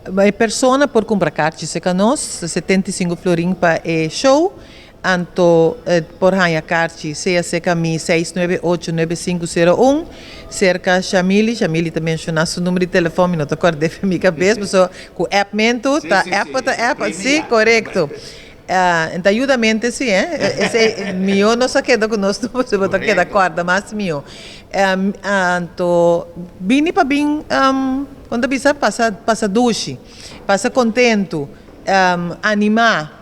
E persona por kumpra karchi serka nos, 75 florin pa e show, anto por haña karchi sea serka mi 6989501, serka Shamili, Shamili ta menshoná su numero di telefòn, mi no ta kòrd'é for mi kabes, pasobra ku app-mentu ta app ta app, si, korekto. En ta yuda mente si eh. Esei mihó nos a keda ku nos tur pasobra bo ta keda kòrda mas mihó. Anto bini pa bin kon ta bisa pasa pasa dushi, pasa kontentu, animá.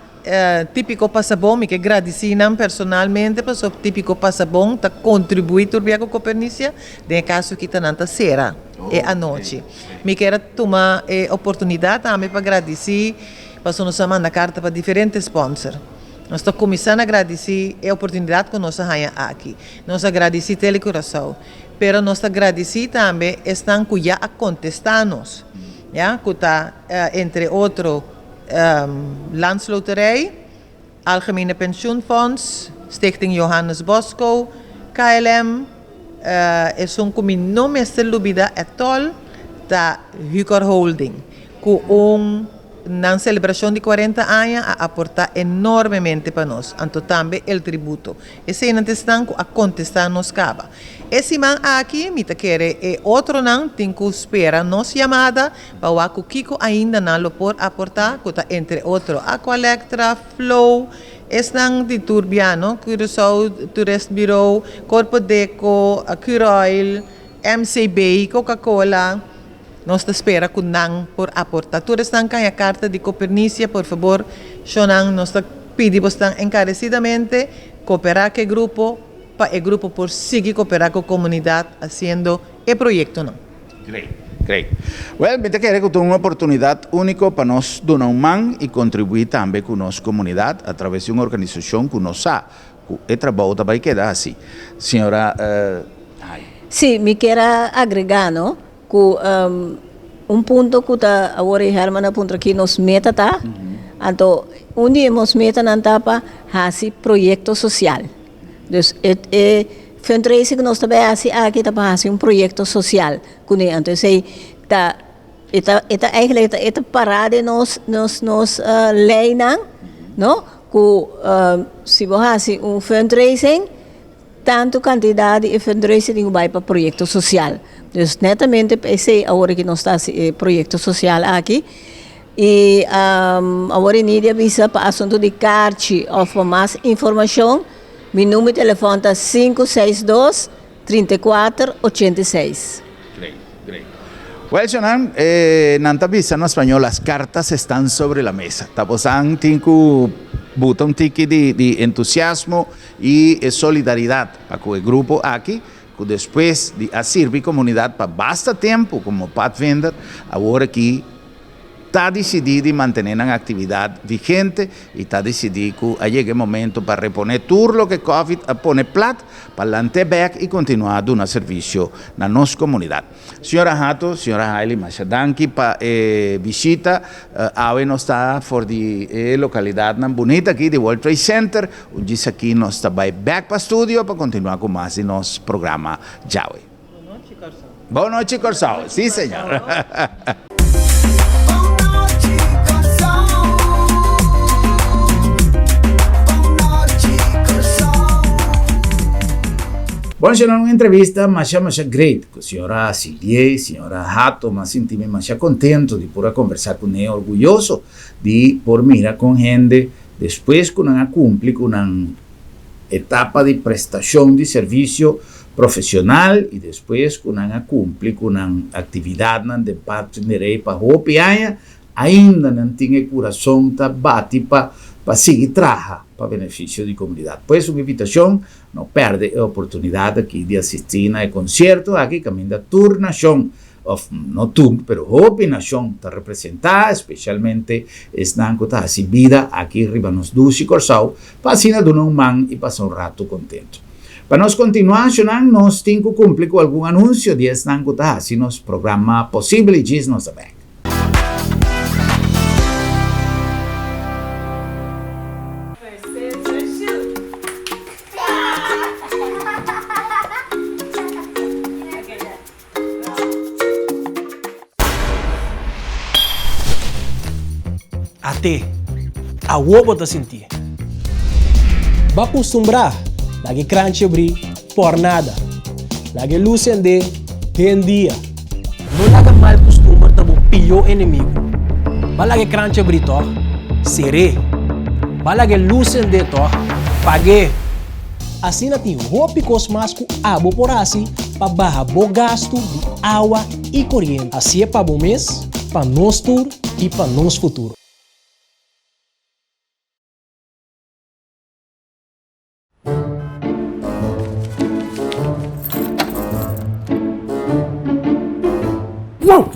Típiko Pasabon mi ke gradisí nan personalmente pasobra Típiko Pasabon ta kontribuí tur bia ku Copernicia, den e kaso aki ta nan ta sera e anochi. Mi kier a tuma e oportunidat tambe pa gradisí. Pasobra nos a manda karta pa diferente sponsor. Nos ta kuminsá na gradisí e oportunidat ku nos a haña aki. Nos a gradisí Tele Curaçao, pero nos ta gradisí tambe esnan ku ya a kontestá nos, ya, ku ta entre otro Landsloterij, Algemene Pensioenfonds, Stichting Johannes Bosco, KLM, esun ku mi no mester lubida ètòl ta Hucor Holding ku un nan selebrashon di kuarenta aña a aportá enormemente pa nos, anto tambe El Tributo. Eseinan ta esnan ku a kontestá nos kaba. E siman aki mi ta kere e otronan tin ku spera nos yamada pa wak ku kiko ainda nan lo por aportá ku ta entre otro Aqualectra, Flow, esnan di tur biano, Curaçao Tourist Bureau, Corpo Deco, Curoil, MCB, Coca Cola. Nos ta spera ku nan por aportá. Tur esnan kaña karta di Copernicia, por fabor, shonnan, nos ta pidi bosnan enkaresidamente koperá ku e grupo pa e grupo por sigui koperá ku komunidat hasiendo e proyektonan. Great, great. Well, mi ta kere ku ta un oportunidat úniko pa nos duna un man i kontribuí tambe ku nos komunidat atraves di un organisashon ku nos sa ku e trabou ta bai keda hasi. Señora Haye. Sí, mi kier a agregá, no, ku un punto ku ta awor e Herman a puntra ki nos meta ta, anto un di e nos metanan ta pa hasi proyekto sosial. Dus e e fundraising ku nos ta bai hasi aki ta pa hasi un proyekto sosial kuné. Anto esei ta e ta e ta eigenlijk e ta pará den nos nos nos leinan no ku si bo hasi un fundraising tantu kantidat di e fundraising tin ku bai pa proyekto sosial. Dus netamente pa esei awor ki nos ta hasi e proyekto sosial aki. I awor e Nidia bisa pa asuntu di karchi òf pa mas informashon, mi number di telefòn ta sinku seis dos, 34, 86. Great, great. Well, Shonan, eh, nan ta bisa na spañol, las cartas están sobre la mesa. Ta bosan tin ku buta un tiki di, di entusiasmo i e solidaridat pa ku e grupo aki, ku despues di a sirbi komunidat pa basta tempu komo padvinder, awor aki ta disidí di mantené nan aktividat vigente i ta disidí ku a yega e momento pa reponé tur loke Covid a pone plat pa lant'é bèk i kontinuá duna servisio na nos komunidat. Señora Hato, señora Hailey, masha danki pa e bishita. Awe nos ta for di e lokalidatnan bunita aki di World Trade Center. Un djis aki nos ta bai bèk pa studio pa kontinuá ku mas di nos programa djawe. Bon nochi Kòrsou. Sí señor. Bon señor un entrevista masha masha great ku señora Silié, señora Hato, m'a sinti mi masha contento di por a conversa kuné, orguyoso di por mira kon hende despues ku nan a cumpli ku nan etapa di prestashon di servisio profesional i despues ku nan a kumpli ku nan aktividatnan den partnerei pa hopi aña, ainda nan tin e kurason ta bati pa pa sigui traha pa benefisio di komunidat. Pues un invitashon, no pèrdè e oportunidat aki di asistí na e konsierto aki kaminda tur nashon, òf no tur, pero hopi nashon ta representá, espesialmente esnan ku ta hasi bida aki riba nos dushi Kòrsou, pa asina duna un man i pasa un ratu kontentu. Pa nos kontinuá, shonnan, nos tin ku kumpli ku algun anunsio di esnan ku ta hasi nos programa posibel i djis nos ta bèk. At'é, awor bo ta sintié. Bo a kustumbrá laga e kranchi abrí por nada. Laga e lus sendé den dia. No laga mal kustumber ta bo pió enemigu. Bo a laga e kranchi abrí tòg? Ser'é. Bo a laga e lus sendé tòg? Pag'é. Asina tin hopi kos mas ku abo por hasi pa baha bo gastu di awa i koriente. Hasié pa bo mes, pa nos tur i pa nos futuro. Wow!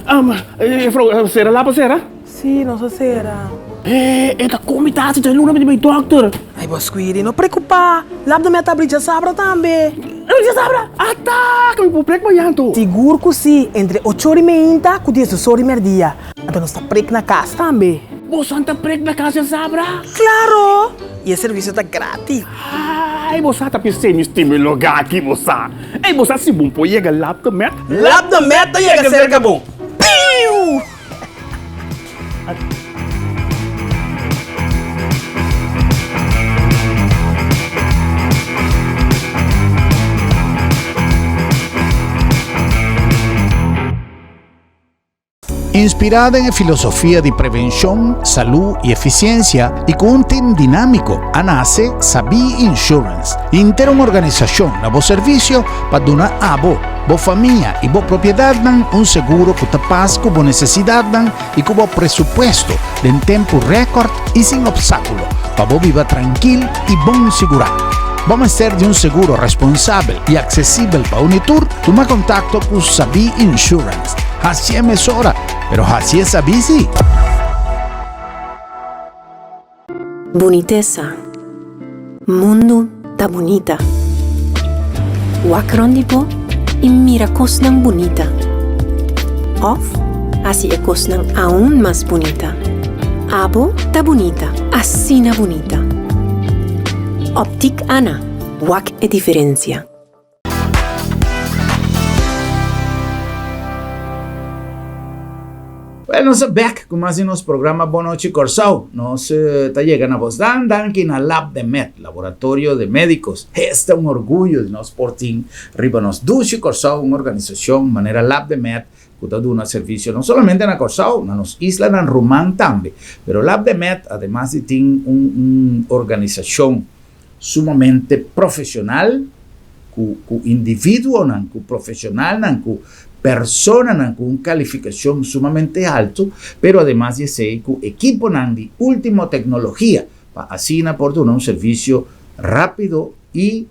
Juffrouw, sera lapa sera? Sí, nos a sera. E ta kon mi ta hasi djaluna mi ta bai dòkter. Ai bo Squiri, no preokupá. Lap mi a ta abri djasabra tambe. Abri djasabra? Ata! Ku mi por prek mañan anto? Sigur ku sí, entre ocho ora i meinta ku diesdos ora i mèrdia. Anto nos ta prek na kas tambe. Boso ta prek na kas djasabra? Klaro! I e servisio ta gratis. Ai, bo sa ta pis'é mi stima e lugá aki, bo sa. Ei, bo sa si bon por yega Lab de Met? Lab de Met ta yega serka bo. Piu! Inspirá den e filosofia di prevenshon, salú i efisiensia i ku un tim dinámiko a nase Sabí Insurance, henter un organisashon na bo servisio pa duna abo, bo famia i bo propiedatnan un seguro ku ta pas ku bo nesesidatnan i ku bo presupuesto den tempu rèkòrt i sin opstákulo pa bo biba trankil i bon sigurá. Bo mester di un seguro responsabel i aksesibel pa uni tur? Tuma kontakto ku Sabí Insurance. Hasié mesora, pero hasié sabí sí! Bunitesa. Mundu ta bunita. Wak rond di bo i mira kosnan bunita. Òf hasi e kosnan aun mas bunita. Abo ta bunita, asina bunita. Optik Ana, wak e diferensia. Well, nos ta bek ku mas di nos programa Bon Nochi Kòrsou. Nos ta yega na bos dan danki na Lab de Med, Laboratorio de Médicos. Esta un orguyo di nos por tin riba nos dushi Kòrsou un organisashon manera Lab de Med ku ta duna servisio no solamente na Kòrsou, na nos islanan ruman tambe. Pero Lab de Med ademas di tin un organisashon sumamente profesional ku ku individuonan, ku profesionalnan, ku personanan ku un kalifikashon sumamente haltu, pero ademas di esei ku ekiponan di ultimo teknologia pa asina por duna un servisio rápido i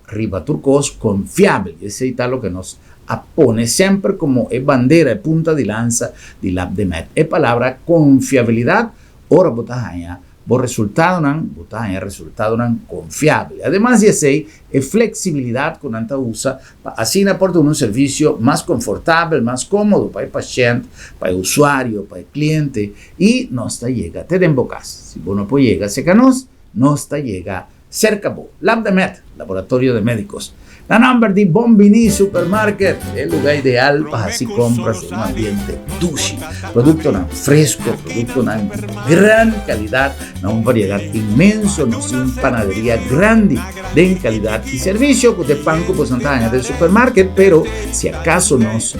riba tur kos konfiabel. I esei ta loke nos a pone semper komo e bandera, e punta di lansa di Labdemed. E palabra konfiabilidat ora bo ta haña Bo resultadonan, bo ta haña resultadonan konfiabel. Ademas di esei, e fleksibilidat ku nan ta usa pa asina por duna un servisio mas konfortabel, mas kómodo pa e pashènt, pa e usuario, pa e kliente i nos ta yega te den bo kas. Si bo no por yega serka nos, nos ta yega Serka bo, Labdemed, Laboratorio de Médicos. Na nomber di Bon Biní Supermarket, e luga ideal pa hasi compras den un ambiente dushi. Productonan fresco, productonan di gran calidad na un variedad inmenso. Nos tin un panaderia grandi den calidad y servicio cu te pan cu boso ta haña den supermarket, pero si acaso nos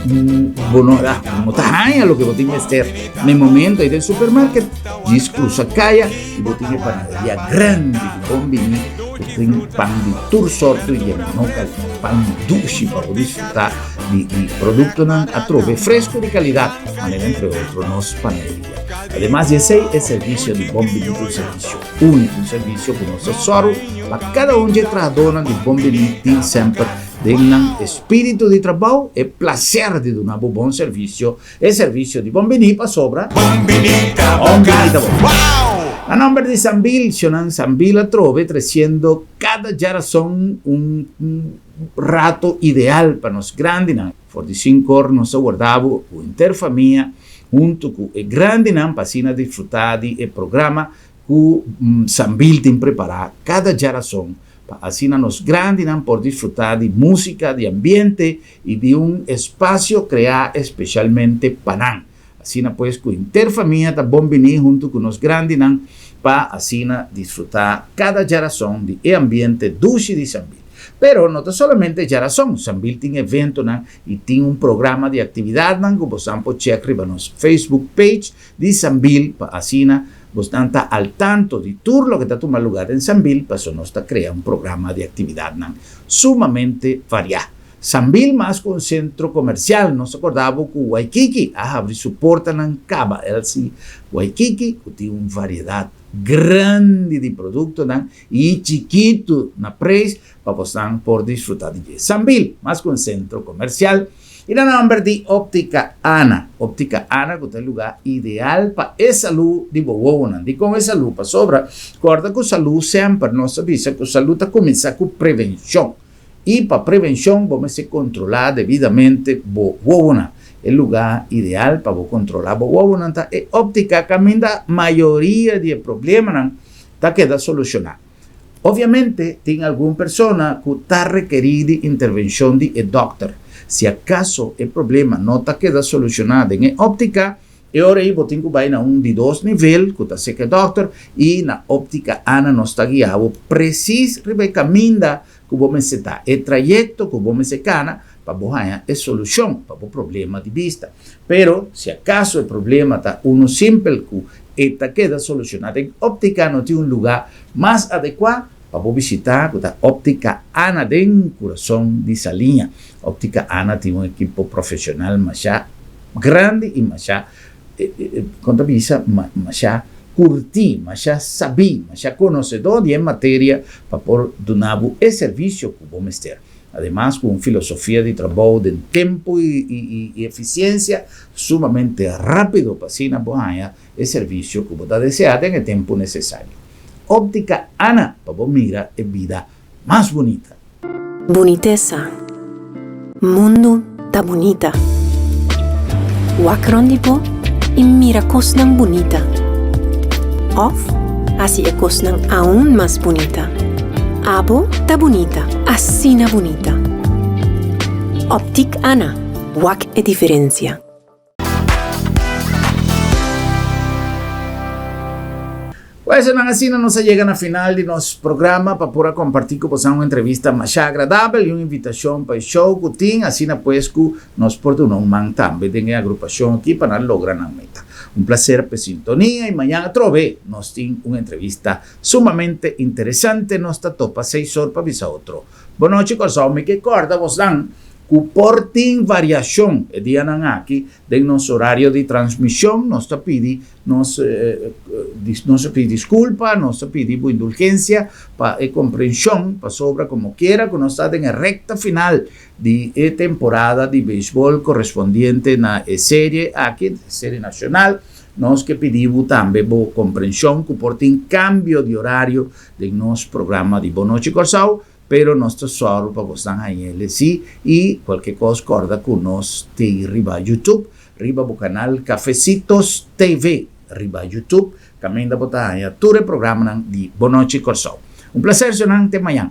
bo no no ta haña loke bo tin mester na e momento ahí den supermarket, djis cruza caya I bo tin e panaderia grandi di Bon Biní ku tin pan di tur sorto i yena noka di pan dushi pa bo disfrutá di di produktonan atrobe fresku di kalidat, manera entre otro nos panaderia. Ademas di esei e servisio di Bon Biní ta un servisio úniko, un servisio ku nos ta sòru pa kada un dje trahadónan di Bon Biní tin semper den nan espíritu di trabou e plaser di duna bo bon servisio. E servisio di Bon Biní pasobra Bon Biní ta bo Bon Biní kas. ta bo kas. Wow! Na nomber di Sambil, Shonan Sambil atrobe treciendo cada djarason un rato ideal pa nos grandinan. For di sinkor nos ta warda bo ku henter famia hunto ku e grandinan pa asina disfruta di e programa ku Sambil tin prepara kada djarason pa asina nos grandinan por disfruta di musica di ambiente i di un espasio kreá espesialmente pa nan. Asina pues ku henter famia ta bon biní huntu ku nos grandinan pa asina disfrutá kada djarason di e ambiente dushi di Sambil. Pero no ta solamente djarason, Sambil tin eventonan i tin un programa di aktividatnan ku bosan por chèk riba nos Facebook page di Sambil pa asina bosnan ta al tanto di tur loke ta tuma lugá den Sambil paso nos ta krea un programa di aktividatnan sumamente variá. Sambil mas ku un sentro komersial, nos ta korda bo ku Waikiki a habri su portanan kaba LC Waikiki ku tin un variedat grandi di produktonan i chikitu na preis pa bosnan por disfruta di dje. Sambil mas ku un sentro komersial i na nòmber di Optika Ana. Optika Ana ku ta e lugá ideal pa e salú di bo wowonan. Dikon e salú? Pasobra kòrda ku salú semper nos ta bisa ku salú ta kuminsá ku prevenshon. I pa prevenshon bo mester kontrolá debidamente bo wowonan. E lugá ideal pa bo kontrolá bo wowonan ta e óptika kaminda mayoria di e problemanan ta keda solushoná. Obviamente tin algun persona ku ta rekerí di intervenshon di e dòkter. Si akaso e problema no ta keda solushoná den e óptika, E ora ei bo tin ku bai na un di dos nivel ku ta seka e dòkter i na Óptica Ana nos ta guia bo presis riba e kaminda ku bo mester ta, e trayekto ku bo mester kana pa bo haña e solushon pa bo problema di bista. Pero si akaso e problema ta unu simpel ku e ta keda solushoná den Óptica no tin un lugá mas adekuá pa bo bishitá ku ta Óptica Ana den kurason di Saliña. Óptica Ana tin un ekipo profeshonal masha grandi i masha, kon ta bisa, masha kurtí, masha sabí, masha konosedó di e materia pa por duna bo e servisio ku bo mester. Ademas ku un filosofia di trabou den tempu i efisiensia sumamente rápido pa asina bo haña e servisio ku bo ta deseá den e tempu nesesario. Óptica Ana pa bo mira e bida mas bunita. Bunitesa. Mundu ta bunita. Wak rond di bo i mira kosnan bunita. Òf hasi e kosnan aun mas bunita. Abo ta bunita, asina bunita. Optik Ana, wak e diferensia. Pues nan asina nos a yega na final di nos programa pa por a comparti cu bosan un entrevista masha agradabel y un invitacion pa e show cu tin, asina pues cu nos por duna un man tambe den e agrupacion aki pa nan logra nan meta. Un placer p'e sintonia y mañan atrobe nos tin un entrevista sumamente interesante, nos ta topa seis or pa bisa otro. Bonochi Corsou, mi ke corda bosnan Ku por tin variashon e dianan aki den nos orario di transmishon, nos ta pidi nos nos ta pidi diskulpa, nos ta pidi bo indulgensia pa e komprenshon, pasobra komokiera ku nos ta den e rekta final di e temporada di beisbol korespondiente na e serie aki, e serie nashonal, nos ke pidi bo tambe bo komprenshon ku por tin kambio di orario den nos programa di Bon Nochi Kòrsou. Pero nos ta sòru pa bosnan haña el esí i kualke kos kòrda ku nos t'ei riba YouTube, riba bo kanal Cafecitos TV riba YouTube, kaminda bo ta haña tur e programanan di Bonochi Kòrsou. Un plaser, shonan, te mañan.